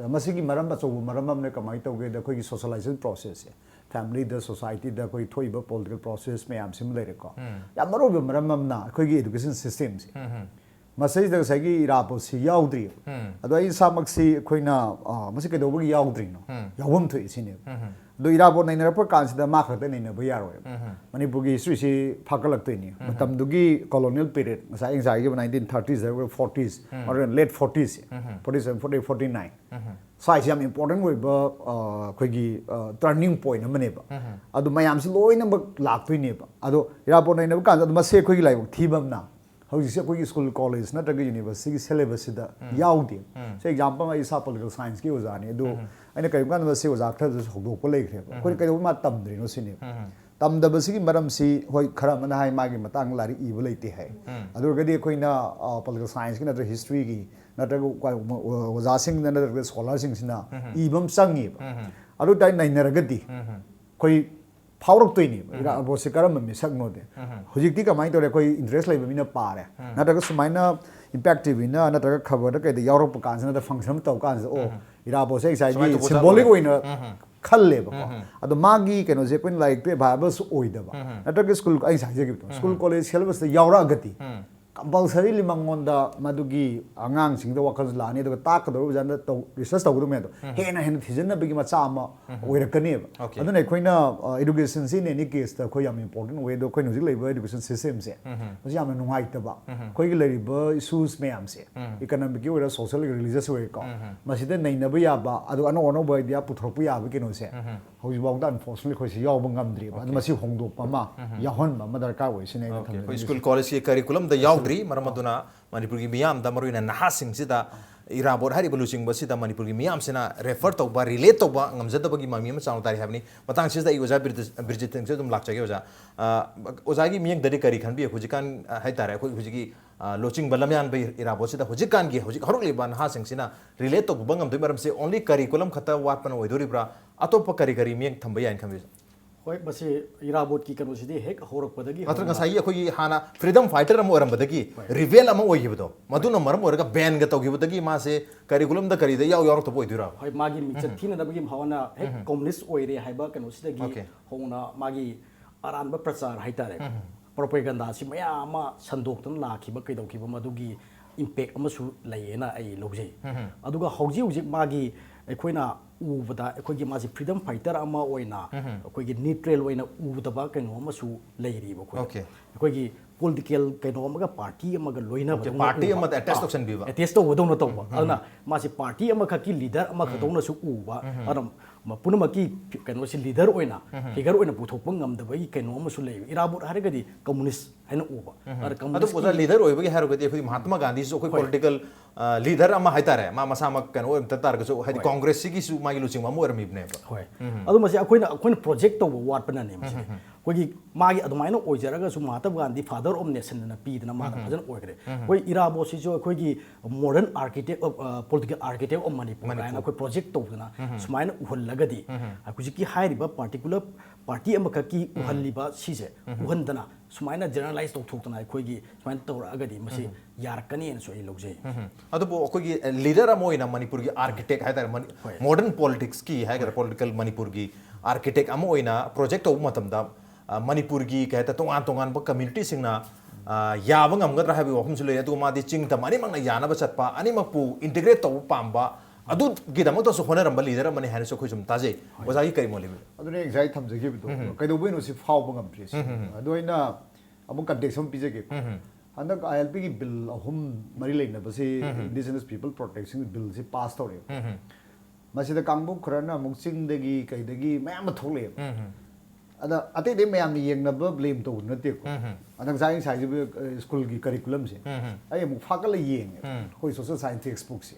ꯃꯁꯤꯒꯤ ꯃꯔꯝ, ꯑꯆꯧꯕ ꯃꯔꯝ ꯑꯃꯅ ꯀꯃꯥꯏꯅ ꯇꯧꯒꯦꯗ, ꯑꯩꯈꯣꯏꯒꯤ ꯁꯣꯁꯤꯌꯦꯂꯥꯏꯖꯦꯁꯟ ꯄ꯭ꯔꯣꯁꯦꯁꯁꯦ, ꯐꯦꯃꯤꯂꯤꯗ, ꯁꯣꯁꯥꯏꯇꯤꯗ ꯑꯩꯈꯣꯏ ꯊꯣꯛꯏꯕ ꯄꯣꯂꯤꯇꯤꯀꯦꯜ ꯄ꯭ꯔꯣꯁꯦꯁ ꯃꯌꯥꯝꯁꯤꯃ ꯂꯩꯔꯦꯀꯣ꯫ ꯌꯥꯝ ꯃꯔꯨ ꯑꯣꯏꯕ ꯃꯔꯝ ꯑꯃꯅ ꯑꯩꯈꯣꯏꯒꯤ ꯑꯦꯗꯨꯀꯦꯁꯟ ꯁꯤꯁꯇꯦꯝꯁꯦ, ꯃꯁꯤꯗꯩꯁꯤꯗ ꯉꯁꯥꯏꯒꯤ ꯏꯔꯥꯕꯣꯠꯁꯤ ꯌꯥꯎꯗ꯭ꯔꯤꯕ꯫ ꯑꯗꯣ ꯑꯩ ꯏꯁꯥꯃꯛꯁꯤ ꯑꯩꯈꯣꯏꯅ, ꯑ, ꯃꯁꯤ ꯀꯩꯗꯧꯕꯒꯤ ꯌꯥꯎꯗ꯭ꯔꯤꯅꯣ? ꯌꯥꯎꯐꯝ ꯊꯣꯛꯏ ꯁꯤꯅꯦꯕ꯫ ꯑꯗꯣ ꯏꯔꯥꯕꯣꯠ ꯅꯩꯅꯔꯛꯄ ꯀꯥꯟꯁꯤꯗ ꯃꯥ ꯈꯛꯇ ꯅꯩꯅꯕ ꯌꯥꯔꯣꯏꯕ꯫ ꯃꯅꯤꯄꯨꯔꯒꯤ ꯍꯤꯁꯇ꯭ꯔꯤꯁꯤ ꯐꯥꯒꯠꯂꯛꯇꯣꯏꯅꯤ꯫ ꯃꯇꯝꯗꯨꯒꯤ ꯀꯣꯂꯣꯅꯤꯌꯦꯜ ꯄꯤꯔꯤꯌꯗ, ꯉꯁꯥꯏ ꯑꯩꯅ ꯉꯁꯥꯏꯒꯤ ꯅꯥꯏꯟꯇꯤꯟ ꯊꯥꯔꯇꯤꯁ, ꯐꯣꯔꯇꯤꯁ, ꯃꯔꯨ ꯑꯣꯏꯅ late forties, forty seven, forty eight, forty nine, ꯁ꯭ꯋꯥꯏꯁꯤ ꯌꯥꯝ ꯏꯝꯄꯣꯔꯇꯦꯟ ꯑꯣꯏꯕ, ꯑ, ꯑꯩꯈꯣꯏꯒꯤ, ꯑ, ꯇꯔꯅꯤꯡ ꯄꯣꯏꯟ ꯑꯃꯅꯦꯕ꯫ ꯑꯗꯨ ꯃꯌꯥꯝꯁꯤ ꯂꯣꯏꯅꯃꯛ ꯂꯥꯛꯇꯣꯏꯅꯦꯕ꯫ ꯑꯗꯣ ꯏꯔꯥꯕꯣꯠ ꯅꯩꯅꯕ ꯀꯥꯟꯗ ꯑꯗꯨ ꯃꯁꯤ ꯑꯩꯈꯣꯏꯒꯤ ꯂꯥꯏꯕꯛ ꯊꯤꯕ ꯑꯃꯅ ꯍꯧꯖꯤꯛꯁꯦ ꯑꯩꯈꯣꯏꯒꯤ ꯁ꯭ꯀꯨꯜ, ꯀꯣꯂꯦꯖ ꯅꯠꯇ꯭ꯔꯒ ꯌꯨꯅꯤꯚꯔꯁꯤꯇꯤꯒꯤ ꯁꯦꯂꯦꯕꯁꯁꯤꯗ ꯌꯥꯎꯗꯦ꯫ ꯁꯤ ꯑꯦꯛꯖꯥꯝꯄꯜ ꯑꯃ, ꯑꯩ ꯏꯁꯥ ꯄꯣꯂꯤꯇꯤꯀꯦꯜ ꯁꯥꯏꯟꯁꯀꯤ ꯑꯣꯖꯥꯅꯤ꯫ ꯑꯗꯨ ꯑꯩꯅ ꯀꯔꯤꯒꯨꯝꯕ ꯀꯥꯟꯗ ꯃꯁꯤ ꯑꯣꯖꯥ ꯈꯔꯗꯁꯨ ꯍꯧꯗꯣꯛꯄ ꯂꯩꯈ꯭ꯔꯦꯕ꯫ ꯑꯩꯈꯣꯏꯅ ꯀꯩꯗꯧꯕꯩ ꯃꯥ ꯇꯝꯗ꯭ꯔꯤꯅꯣ ꯁꯤꯅꯦꯕ꯫ ꯇꯝꯗꯕꯁꯤꯒꯤ ꯃꯔꯝꯁꯤ, ꯍꯣꯏ, ꯈꯔ ꯑꯃꯅ ꯍꯥꯏ ꯃꯥꯒꯤ ꯃꯇꯥꯡ ꯂꯥꯏꯔꯤꯛ ꯏꯕ ꯂꯩꯇꯦ ꯍꯥꯏ꯫ ꯑꯗꯨ ꯑꯣꯏꯔꯒꯗꯤ ꯑꯩꯈꯣꯏꯅ, ꯑ, ꯄꯣꯂꯤꯇꯤꯀꯦꯜ ꯁꯥꯏꯟꯁꯀꯤ ꯅꯠꯇ꯭ꯔꯒ ꯍꯤꯁꯇ꯭ꯔꯤꯒꯤ ꯅꯠꯇ꯭ꯔꯒ ꯑꯣꯖꯥꯁꯤꯡꯅ ꯅꯠꯇ꯭ꯔꯒ ꯁ꯭ꯀꯣꯂꯔꯁꯤꯡꯁꯤꯅ ꯏꯕ ꯑꯃ ꯆꯪꯉꯦꯕ꯫ ꯑꯗꯨ ꯑꯣꯏꯇꯥꯔꯗꯤ ꯅꯩꯅꯔꯒꯗꯤ ꯑꯩꯈꯣꯏ ꯐꯥꯎꯔꯛꯇꯣꯏꯅꯦꯕ, ꯏꯔꯥꯕꯣꯠꯁꯦ ꯀꯔꯝꯕ ꯃꯤꯁꯛꯅꯣꯗꯤ꯫ ꯍꯧꯖꯤꯛꯇꯤ ꯀꯃꯥꯏꯅ ꯇꯧꯔꯦ? ꯑꯩꯈꯣꯏ ꯏꯟꯇꯔꯦꯁ ꯂꯩꯕ ꯃꯤꯅ ꯄꯥꯔꯦ, ꯅꯠꯇ꯭ꯔꯒ ꯁꯨꯃꯥꯏꯅ ꯏꯝꯄꯦꯛ ꯇꯤꯚꯤꯅ ꯅꯠꯇ꯭ꯔꯒ ꯈꯕꯔꯗ ꯀꯩꯗ ꯌꯥꯎꯔꯛꯄ ꯀꯥꯟꯁꯤꯗ, ꯅꯠꯇ꯭ꯔꯒ ꯐꯪꯁꯟ ꯑꯃ ꯇꯧꯕ ꯀꯥꯟꯁꯤꯗ, "ꯑꯣ, ꯏꯔꯥꯕꯣꯠꯁꯦ ꯉꯁꯥꯏꯒꯤ ꯁꯨꯃꯥꯏꯅ ꯇꯧꯕꯖꯥꯠꯅꯣ?" ꯁꯤꯝꯕꯣꯂꯤꯛ ꯑꯣꯏꯅ ꯈꯜꯂꯦꯕꯀꯣ꯫ ꯑꯗꯣ ꯃꯥꯒꯤ ꯀꯩꯅꯣꯁꯦ ꯑꯩꯈꯣꯏꯅ ꯂꯥꯏꯔꯤꯛꯇ ꯑꯦꯚꯥꯏꯂꯦꯕꯜꯁꯨ ꯑꯣꯏꯗꯕ, ꯅꯠꯇ꯭ꯔꯒ ꯁ꯭ꯀꯨꯜ, ꯑꯩ ꯉꯁꯥꯏ ꯍꯥꯏꯖꯈꯤꯕꯗꯣ, ꯁ꯭ꯀꯨꯜ ꯀꯣꯂꯦꯖ ꯁꯦꯂꯦꯕꯁꯇ ꯌꯥꯎꯔꯛꯑꯒꯗꯤ ꯀꯝꯄꯜꯁꯔꯤꯂꯤ ꯃꯉꯣꯟꯗ ꯃꯗꯨꯒꯤ ꯑꯉꯥꯡꯁꯤꯡꯗ ꯋꯥꯈꯜꯁꯨ ꯂꯥꯛꯑꯅꯤ, ꯑꯗꯨꯒ ꯇꯥꯛꯀꯗꯧꯔꯤꯕ ꯑꯣꯖꯥꯅ ꯇꯧ-, ꯔꯤꯁꯔꯁ ꯇꯧꯒꯗꯕ ꯃꯌꯥꯝꯗꯣ ꯍꯦꯟꯅ ꯍꯦꯟꯅ ꯊꯤꯖꯤꯟꯅꯕꯒꯤ ꯃꯆꯥꯛ ꯑꯃ ꯑꯣꯏꯔꯛꯀꯅꯦꯕ꯫ ꯑꯣꯀꯦ꯫ ꯑꯗꯨꯅ ꯑꯩꯈꯣꯏꯅ, ꯑ, ꯏꯗꯨꯀꯦꯁꯟꯁꯤ in any case ꯇ ꯑꯩꯈꯣꯏ ꯌꯥꯝ ꯏꯝꯄꯣꯔꯇꯦꯟ ꯑꯣꯏ꯫ ꯑꯗꯣ ꯑꯩꯈꯣꯏꯅ ꯍꯧꯖꯤꯛ ꯂꯩꯔꯤꯕ ꯏꯗꯨꯀꯦꯁꯟ ꯁꯤꯁꯇꯦꯝꯁꯦ ꯃꯁꯤ ꯌꯥꯝꯅ ꯅꯨꯡꯉꯥꯏꯇꯕ꯫ ꯑꯩꯈꯣꯏꯒꯤ ꯂꯩꯔꯤꯕ ꯏꯁꯨꯁ ꯃꯌꯥꯝꯁꯦ, ꯏꯀꯅꯣꯃꯤꯛꯀꯤ ꯑꯣꯏꯔꯣ, ꯁꯣꯁꯤꯌꯦꯜ, ꯔꯤꯂꯤꯖꯤꯌꯁ ꯑꯣꯏꯔꯦꯀꯣ, ꯃꯁꯤꯗ ꯅꯩꯅꯕ ꯌꯥꯕ, ꯑꯗꯨꯒ ꯑꯅꯧ ꯑꯅꯧꯕ ꯑꯥꯏꯗꯤꯌꯥ ꯄꯨꯊꯣꯔꯛꯄ ꯌꯥꯕ ꯀꯩꯅꯣꯁꯦ ꯍꯧꯖꯤꯛꯐꯥꯎꯗ unfortunately ꯑꯩꯈꯣꯏꯁꯤ ꯌꯥꯎꯕ ꯉꯝꯗ꯭ꯔꯤꯕ꯫ ꯑꯗꯨ ꯃꯁꯤ ꯍꯣꯡꯗꯣꯛꯄ ꯑꯃ ꯌꯥꯎꯍꯟꯕ ꯑꯃ ꯗꯔꯀꯥꯔ ꯑꯣꯏ ꯁꯤꯅꯦ ꯑꯩꯅ ꯑꯣꯀꯦ꯫ ꯑꯩꯈꯣꯏ ꯊꯝꯖꯅꯤꯡꯉꯤꯁꯦ꯫ ꯁ꯭ꯀꯨꯜ ꯀꯣꯂꯦꯖꯀꯤ ꯀꯔꯤꯀꯨꯂꯝꯗ ꯌꯥꯎꯗ꯭ꯔꯤ, ꯃꯔꯝ ꯑꯗꯨꯅ ꯃꯅꯤꯄꯨꯔꯒꯤ ꯃꯤꯌꯥꯝꯗ, ꯃꯔꯨꯑꯣꯏꯅ ꯅꯍꯥꯁꯤꯡꯁꯤꯗ ꯏꯔꯥꯕꯣꯠ ꯍꯥꯏꯔꯤꯕ ꯂꯨꯆꯤꯡꯕꯁꯤꯗ ꯃꯅꯤꯄꯨꯔꯒꯤ ꯃꯤꯌꯥꯝꯁꯤꯅ refer ꯇꯧꯕ, relate ꯇꯧꯕ ꯉꯝꯖꯗꯕꯒꯤ ꯃꯃꯤ ꯑꯃ ꯆꯥꯎꯅ ꯇꯥꯔꯤ ꯍꯥꯏꯕꯅꯤ꯫ ꯃꯇꯥꯡꯁꯤꯗ ꯑꯩ ꯑꯣꯖꯥ ꯕꯤꯔꯖꯤꯠ, ꯕꯤꯔꯖꯤꯠꯇꯪꯁꯨ ꯑꯗꯨꯝ ꯂꯥꯛꯆꯒꯦ ꯑꯣꯖꯥ꯫ ꯑ, ꯑꯣꯖꯥꯒꯤ ꯃꯤꯠꯌꯦꯡꯗꯗꯤ ꯀꯔꯤ ꯈꯟꯕꯤ? ꯍꯧꯖꯤꯛꯀꯥꯟ, ꯑ, ꯍꯥꯏꯇꯥꯔꯦ, ꯑꯩꯈꯣꯏ ꯍꯧꯖꯤꯛꯀꯤ, ꯑ, ꯂꯨꯆꯤꯡꯕ ꯂꯝꯌꯥꯟꯕ ꯏꯔꯥꯕꯣꯠꯁꯤꯗ ꯍꯧꯖꯤꯛꯀꯥꯟꯒꯤ, ꯍꯧꯖꯤꯛ ꯍꯧꯔꯛꯂꯤꯕ ꯅꯍꯥꯁꯤꯡꯁꯤꯅ relate ꯇꯧꯕ ꯉꯝꯗꯕꯒꯤ ꯃꯔꯝꯁꯦ only curriculum ꯈꯛꯇ ꯋꯥꯠꯄꯅ ꯑꯣꯏꯗꯣꯔꯤꯕ꯭ꯔꯥ? ꯑꯇꯣꯞꯄ ꯀꯔꯤ ꯀꯔꯤ ꯃꯤꯠꯌꯦꯡ ꯊꯝꯕ ꯌꯥꯏꯅ ꯈꯟꯕꯤ? ꯍꯣꯏ, ꯃꯁꯤ ꯏꯔꯥꯕꯣꯠꯀꯤ ꯀꯩꯅꯣꯁꯤꯗꯤ ꯍꯦꯛ ꯍꯧꯔꯛꯄꯗꯒꯤ ꯅꯠꯇ꯭ꯔꯒ ꯍꯧꯅ ꯉꯁꯥꯏꯒꯤ ꯑꯩꯈꯣꯏꯒꯤ ꯍꯥꯟꯅ freedom fighter ꯑꯃ ꯑꯣꯏꯔꯝꯕꯗꯒꯤ ꯍꯣꯏ꯫ Rebel ꯑꯃ ꯑꯣꯏꯈꯤꯕꯗꯣ, ꯃꯗꯨꯅ ꯃꯔꯝ ꯑꯣꯏꯔꯒ ban ꯒ ꯇꯧꯈꯤꯕꯗꯒꯤ ꯃꯥꯁꯦ curriculum ꯗ ꯀꯔꯤꯗ ꯏꯌꯥꯎ ꯌꯥꯎꯔꯛꯇꯕ ꯑꯣꯏꯗꯣꯏꯔꯥ? ꯍꯣꯏ, ꯃꯥꯒꯤ ꯃꯤꯡꯆꯠ ꯊꯤꯅꯅꯕꯒꯤ ꯍꯧꯅ ꯍꯦꯛ communist ꯑꯣꯏꯔꯦ ꯍꯥꯏꯕ ꯀꯩꯅꯣꯁꯤꯗꯒꯤ OK꯫ ꯍꯧꯅ ꯃꯥꯒꯤ ꯑꯔꯥꯟꯕ ꯄ꯭ꯔꯆꯥꯔ ꯍꯥꯏꯇꯥꯔꯦ, propaganda ꯁꯤ ꯃꯌꯥꯝ ꯑꯃ ꯁꯟꯗꯣꯛꯇꯨꯅ ꯂꯥꯛꯈꯤꯕ, ꯀꯩꯗꯧꯈꯤꯕ, ꯃꯗꯨꯒꯤ impact ꯑꯃꯁꯨ ꯂꯩꯌꯦꯅ ꯑꯩ ꯂꯧꯖꯩ꯫ ꯑꯗꯨꯒ ꯍꯧꯖꯤꯛ ꯍꯧꯖꯤꯛ ꯃꯥꯒꯤ, ꯑꯩꯈꯣꯏꯅ ꯎꯕꯗ, ꯑꯩꯈꯣꯏꯒꯤ ꯃꯥꯁꯤ freedom fighter ꯑꯃ ꯑꯣꯏꯅ ꯑꯩꯈꯣꯏꯒꯤ neutral ꯑꯣꯏꯅ ꯎꯗꯕ ꯀꯩꯅꯣ ꯑꯃꯁꯨ ꯂꯩꯔꯤꯕ ꯑꯩꯈꯣꯏ꯫ OK꯫ ꯑꯩꯈꯣꯏꯒꯤ political ꯀꯩꯅꯣ ꯑꯃꯒ, party ꯑꯃꯒ ꯂꯣꯏꯅꯕꯗꯧꯅ party ꯎꯕ꯫ ꯑꯃꯗ attach ꯑꯥ, ꯇꯧꯁꯟꯕꯤꯕ꯫ Attach ꯇꯧꯕꯗꯧꯅ ꯇꯧꯕ꯫ ꯑꯗꯨꯅ ꯃꯥꯁꯤ party ꯑꯃꯈꯛꯀꯤ leader ꯑꯃꯈꯛꯇꯧꯅꯁꯨ ꯎꯕ꯫ ꯑꯗꯨꯅ ꯃ-, ꯄꯨꯝꯅꯃꯛꯀꯤ ꯀꯩꯅꯣꯁꯤ leader ꯑꯣꯏꯅ, figure ꯑꯣꯏꯅ ꯄꯨꯊꯣꯛꯄ ꯉꯝꯗꯕꯒꯤ ꯀꯩꯅꯣ ꯑꯃꯁꯨ ꯂꯩ꯫ ꯏꯔꯥꯕꯣꯠ ꯍꯥꯏꯔꯒꯗꯤ communist ꯍꯥꯏꯅ ꯎꯕ꯫ ꯑꯗ ꯑꯗꯨ communist ꯑꯣꯖꯥ, ꯀꯤ leader ꯑꯣꯏꯕꯒꯤ ꯍꯥꯏꯔꯒꯗꯤ ꯑꯩꯈꯣꯏ ꯃꯍꯥꯇꯃꯥ ꯒꯥꯟꯙꯤꯁꯨ ꯑꯩꯈꯣꯏ ꯍꯣꯏ꯫ Political, ꯑ, leader ꯑꯃ ꯍꯥꯏꯇꯥꯔꯦ, ꯃꯥ ꯃꯁꯥꯃꯛ ꯀꯩꯅꯣ ꯑꯣꯏꯔꯝꯗ ꯇꯥꯔꯒꯁꯨ, ꯍꯥꯏꯗꯤ ꯍꯣꯏ꯫ Congress ꯁꯤꯒꯤꯁꯨ ꯃꯥꯒꯤ ꯂꯨꯆꯤꯡꯕ ꯑꯃ ꯑꯣꯏꯔꯝꯃꯤꯕꯅꯦꯕ꯫ ꯍꯣꯏ꯫ ꯑꯗꯨ ꯃꯁꯤ ꯑꯩꯈꯣꯏꯅ, ꯑꯩꯈꯣꯏꯅ project ꯇꯧꯕ ꯋꯥꯠꯄꯅꯅꯦ ꯃꯁꯤꯗꯤ꯫ ꯑꯩꯈꯣꯏꯒꯤ ꯃꯥꯒꯤ ꯑꯗꯨꯃꯥꯏꯅ ꯑꯣꯏꯖꯔꯒꯁꯨ Mahatma Gandhi father of nation ꯑꯅ ꯄꯤꯗꯅ ꯃꯥꯅ ꯐꯖꯅ ꯑꯣꯏꯈ꯭ꯔꯦ꯫ ꯑꯩꯈꯣꯏ ꯏꯔꯥꯕꯣꯠꯁꯤꯁꯨ ꯑꯩꯈꯣꯏꯒꯤ modern architect of, ꯑ, political architect of Manipur Manipur. ꯍꯥꯏꯅ ꯑꯩꯈꯣꯏ project ꯇꯧꯗꯅ ꯁꯨꯃꯥꯏꯅ ꯎꯍꯜꯂꯒꯗꯤ ꯍꯧꯖꯤꯛꯀꯤ ꯍꯥꯏꯔꯤꯕ particular party ꯑꯃꯈꯛꯀꯤ ꯎꯍꯜꯂꯤꯕ ꯁꯤꯁꯦ ꯎꯍꯟꯗꯅ ꯁꯨꯃꯥꯏꯅ generalize ꯇꯧꯊꯣꯛꯇꯅ ꯑꯩꯈꯣꯏꯒꯤ ꯁꯨꯃꯥꯏꯅ ꯇꯧꯔꯛꯑꯒꯗꯤ ꯃꯁꯤ ꯌꯥꯔꯛꯀꯅꯤꯅꯁꯨ ꯑꯩ ꯂꯧꯖꯩ꯫ ꯑꯗꯨꯕꯨ ꯑꯩꯈꯣꯏꯒꯤ, ꯑ, leader ꯑꯃ ꯑꯣꯏꯅ ꯃꯅꯤꯄꯨꯔꯒꯤ architect ꯍꯥꯏꯇꯥꯔꯦ, ꯃꯅꯤ-, ꯍꯣꯏ꯫ Modern politics ꯀꯤ ꯍꯥꯏꯒꯗ꯭ꯔꯥ, ꯍꯣꯏ꯫ Political ꯃꯅꯤꯄꯨꯔꯒꯤ architect ꯑꯃ ꯑꯣꯏꯅ project ꯇꯧꯕ ꯃꯇꯝꯗ, ꯑ, ꯃꯅꯤꯄꯨꯔꯒꯤ ꯀꯩ ꯍꯥꯏꯇꯥꯔꯦ, ꯇꯣꯉꯥꯟ ꯇꯣꯉꯥꯟꯕ community ꯁꯤꯡꯅ, ꯑ, ꯌꯥꯕ ꯉꯝꯒꯗ꯭ꯔꯥ ꯍꯥꯏꯕꯒꯤ ꯋꯥꯐꯝꯁꯨ ꯂꯩ꯫ ꯑꯗꯨꯒ ꯃꯥꯗꯤ ꯆꯤꯡ ꯇꯝ ꯑꯅꯤꯃꯛꯅ ꯌꯥꯅꯕ ꯆꯠꯄ, ꯑꯅꯤꯃꯛꯄꯨ integrate ꯇꯧꯕ ꯄꯥꯝꯕ, ꯑꯗꯨꯒꯤꯗꯃꯛꯇꯁꯨ ꯍꯣꯠꯅꯔꯝꯕ leader ꯑꯃꯅꯤ ꯍꯥꯏꯅꯁꯨ ꯑꯩꯈꯣꯏ ꯁꯨꯝ ꯇꯥꯖꯩ꯫ ꯍꯣꯏ꯫ ꯑꯣꯖꯥꯒꯤ ꯀꯔꯤ ꯃꯣꯠ ꯂꯩꯕꯤꯕ꯭ꯔꯥ? ꯑꯗꯨꯅꯦ ꯑꯩ ꯉꯁꯥꯏ ꯊꯝꯖꯈꯤꯕꯗꯣ, ꯀꯩꯗꯧꯕꯩꯅꯣ ꯁꯤ ꯐꯥꯎꯕ ꯉꯝꯗ꯭ꯔꯤꯁꯦ? ꯑꯗꯣ ꯑꯩꯅ ꯑꯃꯨꯛ context ꯑꯃ ꯄꯤꯖꯒꯦ꯫ ꯍꯟꯗꯛ ILP ꯒꯤ bill ꯑꯍꯨꯝ ꯃꯔꯤ ꯂꯩꯅꯕꯁꯤ, Indigenous People Protection Bill ꯁꯤ pass ꯇꯧꯔꯦꯕ꯫ ꯃꯁꯤꯗ ꯀꯥꯡꯕꯨ ꯈꯔꯅ ꯑꯃꯨꯛ ꯆꯤꯡꯗꯒꯤ ꯀꯩꯗꯒꯤ ꯃꯌꯥꯝ ꯑꯃ ꯊꯣꯛꯂꯛꯑꯦꯕ꯫ ꯑꯗ ꯑꯇꯩ ꯑꯇꯩ ꯃꯌꯥꯝꯅ ꯌꯦꯡꯅꯕ ꯕ꯭ꯂꯦꯝ ꯇꯧꯕ ꯅꯠꯇꯦꯀꯣ꯫ ꯑꯗ ꯉꯁꯥꯏ ꯑꯩꯅ ꯉꯁꯥꯏꯁꯤꯕꯨ ꯁ꯭ꯀꯨꯜꯒꯤ ꯀꯔꯤꯀꯨꯂꯝꯁꯦ ꯑꯩ ꯑꯃꯨꯛ ꯐꯥꯒꯠꯂ ꯌꯦꯡꯉꯦꯕ, ꯑꯩꯈꯣꯏ ꯁꯣꯁꯦꯜ ꯁꯥꯏꯟꯁ ꯇꯦꯛꯁ ꯕꯨꯛꯁꯦ꯫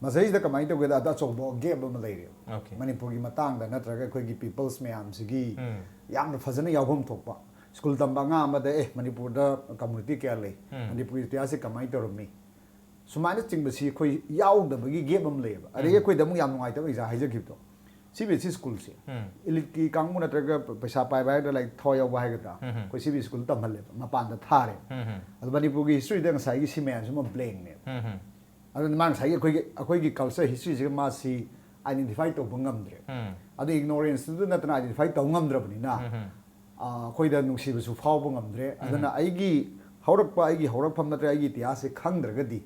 ꯃꯁꯤꯗꯩꯁꯤꯗ ꯀꯃꯥꯏꯅ ꯇꯧꯒꯦꯗ, ꯑꯗ ꯑꯆꯧꯕ ꯒꯦꯞ ꯑꯃ ꯂꯩꯔꯦꯕ꯫ Okay. ꯃꯅꯤꯄꯨꯔꯒꯤ ꯃꯇꯥꯡꯗ ꯅꯠꯇ꯭ꯔꯒ ꯑꯩꯈꯣꯏꯒꯤ ꯄꯤꯄꯜꯁ ꯃꯌꯥꯝꯁꯤꯒꯤ ꯌꯥꯝꯅ ꯐꯖꯅ ꯌꯥꯎꯐꯝ ꯊꯣꯛꯄ꯫ ꯁ꯭ꯀꯨꯜ ꯇꯝꯕ ꯑꯉꯥꯡ ꯑꯃꯗ, ꯑꯦ, ꯃꯅꯤꯄꯨꯔꯗ ꯀꯝꯃꯨꯅꯤꯇꯤ ꯀꯌꯥ ꯂꯩ, ꯃꯅꯤꯄꯨꯔꯒꯤ ꯏꯇꯤꯍꯥꯁꯁꯤ ꯀꯃꯥꯏꯅ ꯇꯧꯔꯝꯃꯤ, ꯁꯨꯃꯥꯏꯅ ꯆꯤꯡꯕꯁꯤ ꯑꯩꯈꯣꯏ ꯌꯥꯎꯗꯕꯒꯤ ꯒꯦꯞ ꯑꯃ ꯂꯩꯌꯦꯕ꯫ ꯑꯗꯒꯤ ꯑꯩꯈꯣꯏꯗ ꯑꯃꯨꯛ ꯌꯥꯝ ꯅꯨꯡꯉꯥꯏꯇꯕ ꯑꯦꯛꯖꯥꯝ ꯍꯥꯏꯖꯈꯤꯕꯗꯣ, ꯁꯤ ꯕꯤ ꯑꯦꯁ ꯏ ꯁ꯭ꯀꯨꯜꯁꯦ, ꯏꯂꯤꯠꯀꯤ ꯀꯥꯡꯕꯨ ꯅꯠꯇ꯭ꯔꯒ ꯄꯩꯁꯥ ꯄꯥꯏꯕ ꯍꯥꯏꯒꯗ꯭ꯔꯥ, ꯂꯥꯏꯔꯤꯛ ꯊꯋꯥꯏ ꯌꯥꯎꯕ ꯍꯥꯏꯒꯗ꯭ꯔꯥ, ꯑꯩꯈꯣꯏ C B S E school ꯇꯝꯍꯜꯂꯦꯕ, ꯃꯄꯥꯟꯗ ꯊꯥꯔꯦꯕ꯫ ꯑꯗꯣ ꯃꯅꯤꯄꯨꯔꯒꯤ ꯍꯤꯁꯇ꯭ꯔꯤꯗ ꯉꯁꯥꯏꯒꯤ ꯁꯤ ꯃꯌꯥꯝꯁꯤꯃ ꯕ꯭ꯂꯦꯡꯅꯦꯕ꯫ ꯑꯗꯨꯅ ꯃꯥ ꯉꯁꯥꯏꯒꯤ ꯑꯩꯈꯣꯏꯒꯤ, ꯑꯩꯈꯣꯏꯒꯤ ꯀꯜꯆꯔ ꯍꯤꯁꯇ꯭ꯔꯤꯁꯤꯒ ꯃꯥꯁꯤ ꯑꯥꯏꯗꯦꯟꯇꯤꯐꯥꯏ ꯇꯧꯕ ꯉꯝꯗ꯭ꯔꯦ꯫ ꯑꯗꯨ ꯏꯒꯅꯣꯔꯦꯟꯁꯇꯨꯗ ꯅꯠꯇꯅ ꯑꯥꯏꯗꯦꯟꯇꯤꯐꯥꯏ ꯇꯧꯕ ꯉꯝꯗ꯭ꯔꯕꯅꯤꯅ, ꯑ, ꯑꯩꯈꯣꯏꯗ ꯅꯨꯡꯁꯤꯕꯁꯨ ꯐꯥꯎꯕ ꯉꯝꯗ꯭ꯔꯦ꯫ ꯑꯗꯨꯅ ꯑꯩꯒꯤ ꯍꯧꯔꯛꯄ, ꯑꯩꯒꯤ ꯍꯧꯔꯛꯐꯝ ꯅꯠꯇ꯭ꯔꯒ ꯑꯩꯒꯤ ꯏꯇꯤꯍꯥꯁꯁꯦ ꯈꯪꯗ꯭ꯔꯒꯗꯤ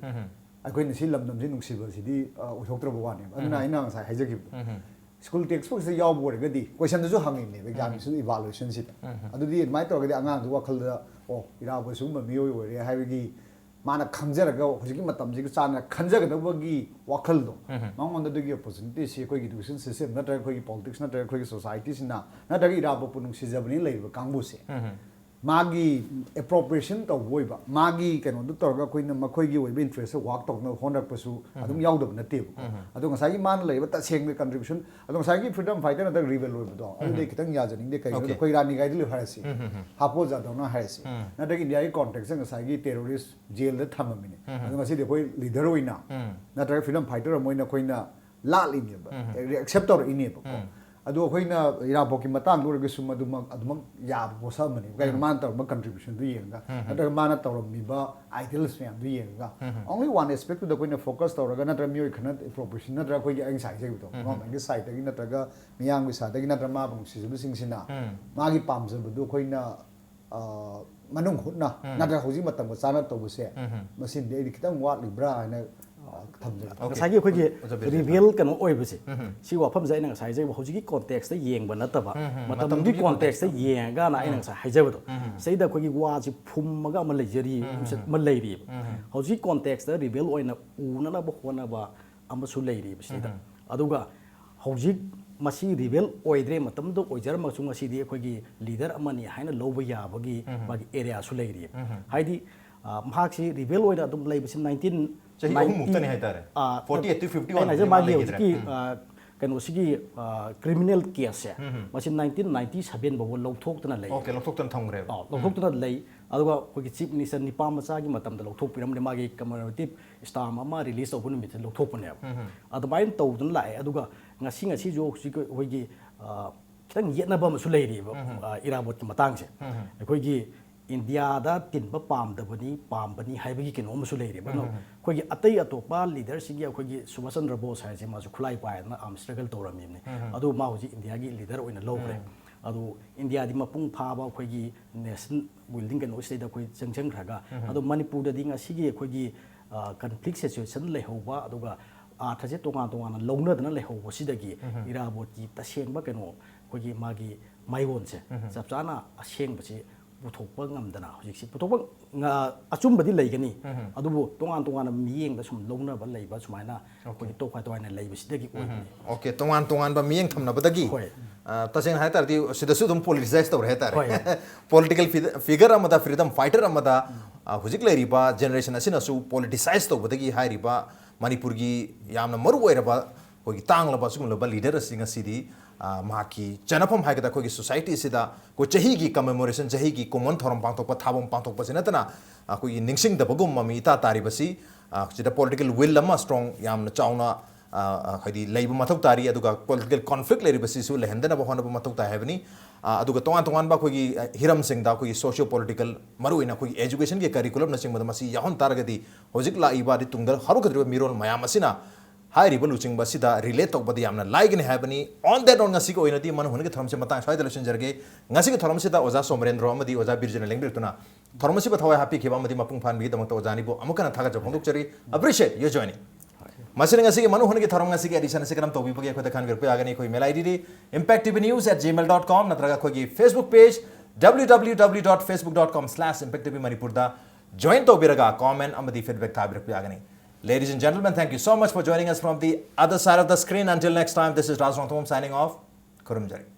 ꯑꯩꯈꯣꯏꯅ ꯁꯤ ꯂꯝꯗꯝꯁꯤ ꯅꯨꯡꯁꯤꯕꯁꯤꯗꯤ, ꯑ, ꯑꯣꯏꯊꯣꯛꯇ꯭ꯔꯕ ꯋꯥꯅꯦꯕ꯫ ꯑꯗꯨꯅ ꯑꯩꯅ ꯉꯁꯥꯏ ꯍꯥꯏꯖꯈꯤꯕꯗꯣ, ꯁ꯭ꯀꯨꯜ ꯇꯦꯛꯁ ꯕꯨꯛꯁꯤꯗ ꯌꯥꯎꯕ ꯑꯣꯏꯔꯒꯗꯤ, ꯀꯣꯏꯁꯟꯗꯨꯁꯨ ꯍꯪꯉꯤꯅꯦꯕ ꯑꯦꯛꯖꯥꯝꯒꯤꯁꯨ ꯏꯚꯥꯂꯨꯑꯦꯁꯟꯁꯤꯗ꯫ ꯑꯗꯨꯗꯤ ꯑꯗꯨꯃꯥꯏꯅ ꯇꯧꯔꯒꯗꯤ ꯑꯉꯥꯡꯗꯨ ꯋꯥꯈꯜꯗ, ꯑꯣ, ꯏꯔꯥꯕꯣꯠ ꯁꯤꯒꯨꯝꯕ ꯃꯤꯑꯣꯏ ꯑꯣꯏꯔꯦ ꯍꯥꯏꯕꯒꯤ ꯃꯥꯅ ꯈꯪꯖꯔꯒ, ꯍꯧꯖꯤꯛꯀꯤ ꯃꯇꯝꯁꯤꯒ ꯆꯥꯟꯅꯅ ꯈꯟꯖꯒꯗꯕꯒꯤ ꯋꯥꯈꯜꯗꯣ ꯃꯉꯣꯟꯗ ꯑꯗꯨꯒꯤ ꯑꯣꯄꯣꯔꯆꯨꯅꯤꯇꯤꯁꯤ ꯑꯩꯈꯣꯏꯒꯤ ꯏꯗꯨꯀꯦꯁꯟ ꯁꯤꯁꯇꯦꯝ ꯅꯠꯇ꯭ꯔꯒ ꯑꯩꯈꯣꯏꯒꯤ ꯄꯣꯂꯤꯇꯤꯛꯁ ꯅꯠꯇ꯭ꯔꯒ ꯑꯩꯈꯣꯏꯒꯤ ꯁꯣꯁꯥꯏꯇꯤꯁꯤꯅ ꯅꯠꯇ꯭ꯔꯒ ꯏꯔꯥꯕꯣꯠꯄꯨ ꯅꯨꯡꯁꯤꯖꯕꯅꯤ ꯂꯩꯔꯤꯕ ꯀꯥꯡꯕꯨꯁꯦ, ꯃꯥꯒꯤ ꯑꯦꯄ꯭ꯔꯣꯄ꯭ꯔꯤꯌꯦꯁꯟ ꯇꯧꯕ ꯑꯣꯏꯕ, ꯃꯥꯒꯤ ꯀꯩꯅꯣꯗꯣ ꯇꯧꯔꯒ ꯑꯩꯈꯣꯏꯅ ꯃꯈꯣꯏꯒꯤ ꯑꯣꯏꯕ ꯏꯟꯇꯔꯦꯁꯇ ꯋꯥꯛ ꯇꯧꯅꯕ ꯍꯣꯠꯅꯔꯛꯄꯁꯨ ꯑꯗꯨꯝ ꯌꯥꯎꯗꯕ ꯅꯠꯇꯦꯕꯀꯣ꯫ ꯑꯗꯣ ꯉꯁꯥꯏꯒꯤ ꯃꯥꯅ ꯂꯩꯔꯤꯕ ꯇꯁꯦꯡꯅ ꯀꯟꯇ꯭ꯔꯤꯕ꯭ꯌꯨꯁꯟ, ꯑꯗꯣ ꯉꯁꯥꯏꯒꯤ ꯐ꯭ꯔꯤꯗꯝ ꯐꯥꯏꯇꯔ ꯅꯠꯇ꯭ꯔꯒ ꯔꯤꯕꯦꯜ ꯑꯣꯏꯕꯗꯣ, ꯑꯗꯨꯗꯤ ꯑꯩ ꯈꯤꯇꯪ ꯌꯥꯖꯅꯤꯡꯗꯦ꯫ ꯀꯩꯒꯤꯅꯣꯗ Okay. ꯑꯩꯈꯣꯏ ꯔꯥꯅꯤ ꯒꯥꯏꯗꯤꯟꯂꯤꯌꯨ ꯍꯥꯏꯔꯁꯤ, ꯍꯥꯄꯣ ꯖꯥꯗꯧꯅ ꯍꯥꯏꯔꯁꯤ, ꯅꯠꯇ꯭ꯔꯒ ꯏꯟꯗꯤꯌꯥꯒꯤ ꯀꯣꯟꯇꯦꯛꯁꯇ ꯉꯁꯥꯏꯒꯤ ꯇꯦꯔꯣꯔꯤꯁ ꯖꯦꯜꯗ ꯊꯝꯃꯝꯃꯤꯅꯦ꯫ ꯑꯗꯣ ꯉꯁꯤꯗꯤ ꯑꯩꯈꯣꯏ ꯂꯤꯗꯔ ꯑꯣꯏꯅ ꯅꯠꯇ꯭ꯔꯒ ꯐ꯭ꯔꯤꯗꯝ ꯐꯥꯏꯇꯔ ꯑꯃ ꯑꯣꯏꯅ ꯑꯩꯈꯣꯏꯅ ꯂꯥꯠꯂꯤꯅꯦꯕ, ꯑꯦꯛꯁꯦꯞ ꯇꯧꯔꯛꯏꯅꯦꯕꯀꯣ꯫ ꯑꯗꯣ ꯑꯩꯈꯣꯏꯅ ꯏꯔꯥꯕꯣꯠꯀꯤ ꯃꯇꯥꯡꯗ ꯑꯣꯏꯔꯒꯁꯨ ꯃꯗꯨꯃꯛ ꯑꯗꯨꯃꯛ ꯌꯥꯕ ꯄꯣꯠꯁꯛ ꯑꯃꯅꯦꯕ꯫ ꯀꯩꯅꯣ, ꯃꯥꯅ ꯇꯧꯔꯝꯕ ꯀꯟꯇ꯭ꯔꯤꯕ꯭ꯌꯨꯁꯟꯗꯨ ꯌꯦꯡꯉꯒ, ꯅꯠꯇ꯭ꯔꯒ ꯃꯥꯅ ꯇꯧꯔꯝꯃꯤꯕ ꯑꯥꯏꯗꯤꯌꯜꯁ ꯃꯌꯥꯝꯗꯨ ꯌꯦꯡꯉꯒ, only one aspectꯇꯨꯗ ꯑꯩꯈꯣꯏꯅ ꯐꯣꯀꯁ ꯇꯧꯔꯒ, ꯅꯠꯇ꯭ꯔꯒ ꯃꯤꯑꯣꯏ ꯈꯔꯅ ꯑꯦꯄ꯭ꯔꯣꯄ꯭ꯔꯤꯌꯦꯁꯟ ꯅꯠꯇ꯭ꯔꯒ ꯑꯩꯈꯣꯏꯒꯤ, ꯑꯩ ꯉꯁꯥꯏ ꯍꯥꯏꯖꯈꯤꯕꯗꯣ, ꯒꯣꯔꯃꯦꯟꯒꯤ ꯁꯥꯏꯠꯇꯒꯤ ꯅꯠꯇ꯭ꯔꯒ ꯃꯤꯌꯥꯝꯒꯤ ꯁꯥꯏꯠꯇꯒꯤ ꯅꯠꯇ꯭ꯔꯒ ꯃꯥꯕꯨ ꯅꯨꯡꯁꯤꯖꯕꯁꯤꯡꯁꯤꯅ ꯃꯥꯒꯤ ꯄꯥꯝꯖꯕꯗꯨ ꯑꯩꯈꯣꯏꯅ, ꯑ, ꯃꯅꯨꯡ ꯍꯨꯠꯅ ꯅꯠꯇ꯭ꯔꯒ ꯍꯧꯖꯤꯛ ꯃꯇꯝꯒ ꯆꯥꯅ ꯇꯧꯕꯁꯦ, ꯃꯁꯤꯃꯗꯤ ꯑꯩꯗꯤ ꯈꯤꯇꯪ ꯋꯥꯠꯂꯤꯕ꯭ꯔꯥ ꯍꯥꯏꯅ, ꯑ, ꯊꯝꯖꯒꯦ꯫ Okay. ꯉꯁꯥꯏꯒꯤ ꯑꯩꯈꯣꯏꯒꯤ Observation. ꯔꯤꯕꯦꯜ ꯀꯩꯅꯣ ꯑꯣꯏꯕꯁꯦ, ꯁꯤ ꯋꯥꯐꯝꯁꯦ ꯑꯩꯅ ꯉꯁꯥꯏ ꯍꯥꯏꯖꯕ ꯍꯧꯖꯤꯛꯀꯤ ꯀꯣꯟꯇꯦꯛꯁꯇ ꯌꯦꯡꯕ ꯅꯠꯇꯕ, ꯃꯇꯝꯗꯨꯒꯤ ꯃꯇꯝꯗꯨꯒꯤ ꯀꯣꯟꯇꯦꯛꯁꯇ context. ꯌꯦꯡꯉꯒꯅ ꯑꯩꯅ ꯉꯁꯥꯏ ꯍꯥꯏꯖꯕꯗꯣ, ꯁꯤꯗꯩꯗ ꯑꯩꯈꯣꯏꯒꯤ ꯋꯥꯁꯤ ꯐꯨꯝꯃꯒ ꯑꯃ ꯂꯩꯖꯔꯤ, ꯑꯃ ꯂꯩꯔꯤꯕ꯫ ꯍꯧꯖꯤꯛ ꯀꯣꯟꯇꯦꯛꯁꯇ ꯔꯤꯕꯦꯜ ꯑꯣꯏꯅ ꯎꯅꯅꯕ ꯍꯣꯠꯅꯕ ꯑꯃꯁꯨ ꯂꯩꯔꯤꯕ ꯁꯤꯗ꯫ ꯑꯗꯨꯒ ꯍꯧꯖꯤꯛ ꯃꯁꯤ ꯔꯤꯕꯦꯜ ꯑꯣꯏꯗ꯭ꯔꯦ, ꯃꯇꯝꯗꯨꯗ ꯑꯣꯏꯖꯔꯝꯃꯁꯨ ꯉꯁꯤꯗꯤ ꯑꯩꯈꯣꯏꯒꯤ ꯂꯤꯗꯔ ꯑꯃꯅꯤ ꯍꯥꯏꯅ ꯂꯧꯕ ꯌꯥꯕꯒꯤ ꯃꯥꯒꯤ ꯑꯦꯔꯤꯌꯥꯁꯨ ꯂꯩꯔꯤ꯫ ꯍꯥꯏꯗꯤ, ꯑ, ꯃꯍꯥꯛꯁꯤ ꯔꯤꯕꯦꯜ ꯑꯣꯏꯅ ꯑꯗꯨꯝ ꯂꯩꯕꯁꯤ ꯅꯥꯏꯟꯇꯤꯟ ꯆꯍꯤ ꯑꯍꯨꯝ ꯃꯨꯛꯇꯅꯤ ꯍꯥꯏꯇꯥꯔꯦ꯫ ꯑ, Forty eight to fifty one ꯑꯩꯅ ꯍꯥꯏꯖꯩ ꯃꯥ ꯃꯥꯒꯤ ꯂꯩꯈꯤꯗ꯭ꯔꯦ꯫ ꯍꯧꯖꯤꯛꯀꯤ, ꯎꯝ꯫ ꯑ, ꯀꯩꯅꯣꯁꯤꯒꯤ, ꯑ, ꯀ꯭ꯔꯤꯃꯤꯅꯦꯜ ꯀꯦꯁꯁꯦ ꯃꯁꯤ ꯅꯥꯏꯟꯇꯤꯟ ꯅꯥꯏꯟꯇꯤ ꯁꯚꯦꯟ ꯐꯥꯎꯕ ꯂꯧꯊꯣꯛꯇꯅ ꯂꯩ꯫ ꯑꯣꯀꯦ, ꯂꯧꯊꯣꯛꯇꯅ ꯊꯝꯈ꯭ꯔꯦꯕ꯫ ꯑ, ꯂꯧꯊꯣꯛꯇꯅ ꯂꯩ꯫ ꯑꯗꯨꯒ ꯑꯩꯈꯣꯏꯒꯤ ꯆꯤꯐ ꯃꯤꯅꯤꯁꯇꯔ ꯅꯤꯄꯥ ꯃꯆꯥꯒꯤ ꯃꯇꯝꯗ ꯂꯧꯊꯣꯛꯄꯤꯔꯝꯕꯅꯦ, ꯃꯥꯒꯤ ꯀꯃꯦꯃꯣꯔꯦꯇꯤꯞ ꯁ꯭ꯇꯥꯝ ꯑꯃ ꯔꯤꯂꯤꯁ ꯇꯧꯕ ꯅꯨꯃꯤꯠꯇ ꯂꯧꯊꯣꯛꯄꯅꯦꯕ꯫ ꯑꯗꯨꯃꯥꯏꯅ ꯇꯧꯗꯅ ꯂꯥꯛꯑꯦ꯫ ꯑꯗꯨꯒ ꯉꯁꯤ, ꯉꯁꯤꯁꯨ ꯍꯧꯖꯤꯛ ꯑꯩꯈꯣꯏꯒꯤ, ꯑ, ꯈꯤꯇꯪ ꯌꯦꯠꯅꯕ ꯑꯃꯁꯨ ꯂꯩꯔꯤꯕ, ꯑ, ꯏꯔꯥꯕꯣꯠꯀꯤ ꯃꯇꯥꯡꯁꯦ꯫ ꯑꯩꯈꯣꯏꯒꯤ ꯏꯟꯗꯤꯌꯥꯗ ꯇꯤꯟꯕ ꯄꯥꯝꯗꯕꯅꯤ, ꯄꯥꯝꯕꯅꯤ ꯍꯥꯏꯕꯒꯤ ꯀꯩꯅꯣ ꯑꯃꯁꯨ ꯂꯩꯔꯤꯕ꯫ ꯑꯗꯣ ꯑꯩꯈꯣꯏꯒꯤ ꯑꯇꯩ ꯑꯇꯣꯞꯄ ꯂꯤꯗꯔꯁꯤꯡꯒꯤ, ꯑꯩꯈꯣꯏꯒꯤ ꯁꯨꯕꯥꯁ ꯆꯟꯗ꯭ꯔ ꯕꯣꯁ ꯍꯥꯏꯁꯦ, ꯃꯥꯁꯨ ꯈꯨꯠꯂꯥꯏ ꯄꯥꯏꯗꯅ ꯑꯥꯔꯝ ꯁ꯭ꯇ꯭ꯔꯒꯜ ꯇꯧꯔꯝꯃꯤꯕꯅꯤ꯫ ꯑꯗꯨ ꯃꯥ ꯍꯧꯖꯤꯛ ꯏꯟꯗꯤꯌꯥꯒꯤ ꯂꯤꯗꯔ ꯑꯣꯏꯅ ꯂꯧꯈ꯭ꯔꯦ꯫ ꯑꯗꯨ ꯏꯟꯗꯤꯌꯥꯗꯤ ꯃꯄꯨꯡ ꯐꯥꯕ ꯑꯩꯈꯣꯏꯒꯤ ꯅꯦꯁꯟ ꯕꯤꯜꯗꯤꯡ ꯀꯩꯅꯣꯁꯤꯗꯩꯗ ꯑꯩꯈꯣꯏ ꯆꯪꯁꯤꯟꯈ꯭ꯔꯒ, ꯑꯗꯣ ꯃꯅꯤꯄꯨꯔꯗꯗꯤ ꯉꯁꯤꯒꯤ ꯑꯩꯈꯣꯏꯒꯤ, ꯑ, ꯀꯟꯐ꯭ꯂꯤꯛ ꯁꯤꯆꯨꯋꯦꯁꯟ ꯂꯩꯍꯧꯕ, ꯑꯗꯨꯒ ꯑꯥꯔꯊꯁꯦ ꯇꯣꯉꯥꯟ ꯇꯣꯉꯥꯟꯅ ꯂꯧꯅꯗꯅ ꯂꯩꯍꯧꯕꯁꯤꯗꯒꯤ ꯏꯔꯥꯕꯣꯠꯀꯤ ꯇꯁꯦꯡꯕ ꯀꯩꯅꯣ, ꯑꯩꯈꯣꯏꯒꯤ ꯃꯥꯒꯤ ꯃꯥꯏꯑꯣꯟꯁꯦ ꯆꯞ ꯆꯥꯅ ꯑꯁꯦꯡꯕꯁꯤ ꯄꯨꯊꯣꯛꯄ ꯉꯝꯗꯅ, ꯍꯧꯖꯤꯛꯁꯤ ꯄꯨꯊꯣꯛꯄ ꯉ-, ꯑꯆꯨꯝꯕꯗꯤ ꯂꯩꯒꯅꯤ, ꯑꯗꯨꯕꯨ ꯇꯣꯉꯥꯟ ꯇꯣꯉꯥꯟꯅ ꯃꯤꯠꯌꯦꯡꯗ ꯁꯨꯝ ꯂꯧꯅꯕ ꯂꯩꯕ ꯁꯨꯃꯥꯏꯅ ꯑꯩꯈꯣꯏꯒꯤ ꯇꯣꯈꯥꯏ ꯇꯣꯈꯥꯏꯅ ꯂꯩꯕꯁꯤꯗꯒꯤ ꯑꯣꯏꯕꯅꯤ꯫ ꯑꯣꯀꯦ, ꯇꯣꯉꯥꯟ ꯇꯣꯉꯥꯟꯕ ꯃꯤꯠꯌꯦꯡ ꯊꯝꯅꯕꯗꯒꯤ, ꯍꯣꯏ꯫ ꯑ, ꯇꯁꯦꯡꯅ ꯍꯥꯏ ꯇꯥꯔꯗꯤ ꯁꯤꯗꯁꯨ ꯑꯗꯨꯝ ꯄꯣꯂꯤꯇꯤꯁꯥꯏꯁ ꯇꯧꯔꯦ ꯍꯥꯏ ꯇꯥꯔꯦ꯫ ꯍꯣꯏ꯫ ꯄꯣꯂꯤꯇꯤꯀꯦꯜ ꯐꯤꯒꯔ ꯑꯃꯗ, ꯐ꯭ꯔꯤꯗꯝ ꯐꯥꯏꯇꯔ ꯑꯃꯗ, ꯑ, ꯍꯧꯖꯤꯛ ꯂꯩꯔꯤꯕ ꯖꯦꯅꯦꯔꯦꯁꯟ ꯑꯁꯤꯅꯁꯨ ꯄꯣꯂꯤꯇꯤꯁꯥꯏꯁ ꯇꯧꯕꯗꯒꯤ ꯍꯥꯏꯔꯤꯕ ꯃꯅꯤꯄꯨꯔꯒꯤ ꯌꯥꯝꯅ ꯃꯔꯨ ꯑꯣꯏꯔꯕ ꯑꯩꯈꯣꯏꯒꯤ ꯇꯥꯡꯂꯕ ꯑꯁꯤꯒꯨꯝꯂꯕ ꯂꯤꯗꯔ ꯑꯁꯤ ꯉꯁꯤꯗꯤ, ꯑ, ꯃꯍꯥꯛꯀꯤ ꯆꯟꯅꯐꯝ ꯍꯥꯏꯒꯗ꯭ꯔꯥ, ꯑꯩꯈꯣꯏꯒꯤ ꯁꯣꯁꯥꯏꯇꯤ ꯑꯁꯤꯗ ꯑꯩꯈꯣꯏ ꯆꯍꯤꯒꯤ ꯀꯃꯦꯃꯣꯔꯦꯁꯟ, ꯆꯍꯤꯒꯤ ꯀꯨꯝꯑꯣꯟ ꯊꯧꯔꯝ ꯄꯥꯡꯊꯣꯛꯄ, ꯊꯥꯕꯝ ꯄꯥꯡꯊꯣꯛꯄꯁꯤ ꯅꯠꯇꯅ ꯑꯩꯈꯣꯏꯒꯤ ꯅꯤꯡꯁꯤꯡꯗꯕꯒꯨꯝꯕ ꯃꯤ ꯏꯇꯥ ꯇꯥꯔꯤꯕꯁꯤ, ꯑ, ꯁꯤꯗ ꯄꯣꯂꯤꯇꯤꯀꯦꯜ ꯋꯤꯜ ꯑꯃ ꯁ꯭ꯇ꯭ꯔꯣꯡ ꯌꯥꯝꯅ ꯆꯥꯎꯅ, ꯑ, ꯑ, ꯍꯥꯏꯗꯤ ꯂꯩꯕ ꯃꯊꯧ ꯇꯥꯔꯤ꯫ ꯑꯗꯨꯒ ꯄꯣꯂꯤꯇꯤꯀꯦꯜ ꯀꯣꯟꯐ꯭ꯂꯤꯛ ꯂꯩꯔꯤꯕꯁꯤꯁꯨ ꯂꯩꯍꯟꯗꯅꯕ ꯍꯣꯠꯅꯕ ꯃꯊꯧ ꯇꯥꯏ ꯍꯥꯏꯕꯅꯤ꯫ ꯑ, ꯑꯗꯨꯒ ꯇꯣꯉꯥꯟ ꯇꯣꯉꯥꯟꯕ ꯑꯩꯈꯣꯏꯒꯤ, ꯑ, ꯍꯤꯔꯝꯁꯤꯡꯗ ꯑꯩꯈꯣꯏꯒꯤ ꯁꯣꯁꯤꯌꯣ ꯄꯣꯂꯤꯇꯤꯀꯦꯜ, ꯃꯔꯨꯑꯣꯏꯅ ꯑꯩꯈꯣꯏꯒꯤ ꯑꯦꯖꯨꯀꯦꯁꯟꯒꯤ ꯀꯔꯤꯀꯨꯂꯝꯅꯆꯤꯡꯕꯗ ꯃꯁꯤ ꯌꯥꯎꯍꯟ ꯇꯥꯔꯒꯗꯤ ꯍꯧꯖꯤꯛ ꯂꯥꯛꯏꯕ ꯑꯗꯩ ꯇꯨꯡꯗ ꯍꯧꯔꯛꯀꯗꯧꯔꯤꯕ ꯃꯤꯔꯣꯜ ꯃꯌꯥꯝ ꯑꯁꯤꯅ ꯍꯥꯏꯔꯤꯕ ꯂꯨꯆꯤꯡꯕ ꯑꯁꯤꯗ ꯔꯤꯂꯦꯠ ꯇꯧꯕꯗ ꯌꯥꯝꯅ ꯂꯥꯏꯒꯅꯤ ꯍꯥꯏꯕꯅꯤ꯫ On that note, ꯉꯁꯤꯒꯤ ꯑꯣꯏꯅꯗꯤ ꯃꯅꯨꯡ ꯍꯨꯠꯅꯒꯤ ꯊꯧꯔꯝꯁꯤ ꯃꯇꯥꯡ ꯁ꯭ꯋꯥꯏꯗ ꯂꯣꯏꯁꯤꯟꯖꯔꯒꯦ꯫ ꯉꯁꯤꯒꯤ ꯊꯧꯔꯝꯁꯤꯗ ꯑꯣꯖꯥ ꯁꯣꯃꯔꯦꯟꯗ꯭ꯔꯣ ꯑꯃꯗꯤ ꯑꯣꯖꯥ ꯕꯤꯔꯖꯨꯅ ꯂꯦꯡꯕꯤꯔꯛꯇꯨꯅ ꯊꯧꯔꯝ ꯑꯁꯤꯕꯨ ꯊꯋꯥꯏ ꯍꯥꯞꯄꯤꯈꯤꯕ ꯑꯃꯗꯤ ꯃꯄꯨꯡ ꯐꯥꯍꯟꯕꯒꯤꯗꯃꯛꯇ ꯑꯣꯖꯥ ꯑꯅꯤꯕꯨ ꯑꯃꯨꯛ ꯍꯟꯅ ꯊꯥꯒꯠꯆꯕ ꯐꯣꯡꯗꯣꯛꯆꯔꯤ꯫ Appreciate your joining. ꯃꯁꯤꯅ ꯉꯁꯤꯒꯤ ꯃꯅꯨꯡ ꯍꯨꯠꯅꯒꯤ ꯊꯧꯔꯝ ꯉꯁꯤꯒꯤ ꯑꯦꯗꯤꯁꯟ ꯑꯁꯤ ꯀꯔꯝ ꯇꯧꯕꯤꯕꯒꯦ ꯑꯩꯈꯣꯏꯗ ꯈꯟꯕꯤꯔꯛꯄ ꯌꯥꯒꯅꯤ꯫ ꯑꯩꯈꯣꯏ email ID D impact T V news at gmail dot com ꯅꯠꯇ꯭ꯔꯒ ꯑꯩꯈꯣꯏꯒꯤ Facebook page W W W dot facebook dot com slash impact T V Manipur ꯗ join ꯇꯧꯕꯤꯔꯒ comment ꯑꯃꯗꯤ feedback ꯊꯥꯕꯤꯔꯛꯄ ꯌꯥꯒꯅꯤ꯫ Ladies and gentlemen, thank you so much for joining us from the other side of the screen. Until next time, this is Raj Rongthom signing off. ꯈꯨꯔꯨꯝꯖꯔꯤ꯫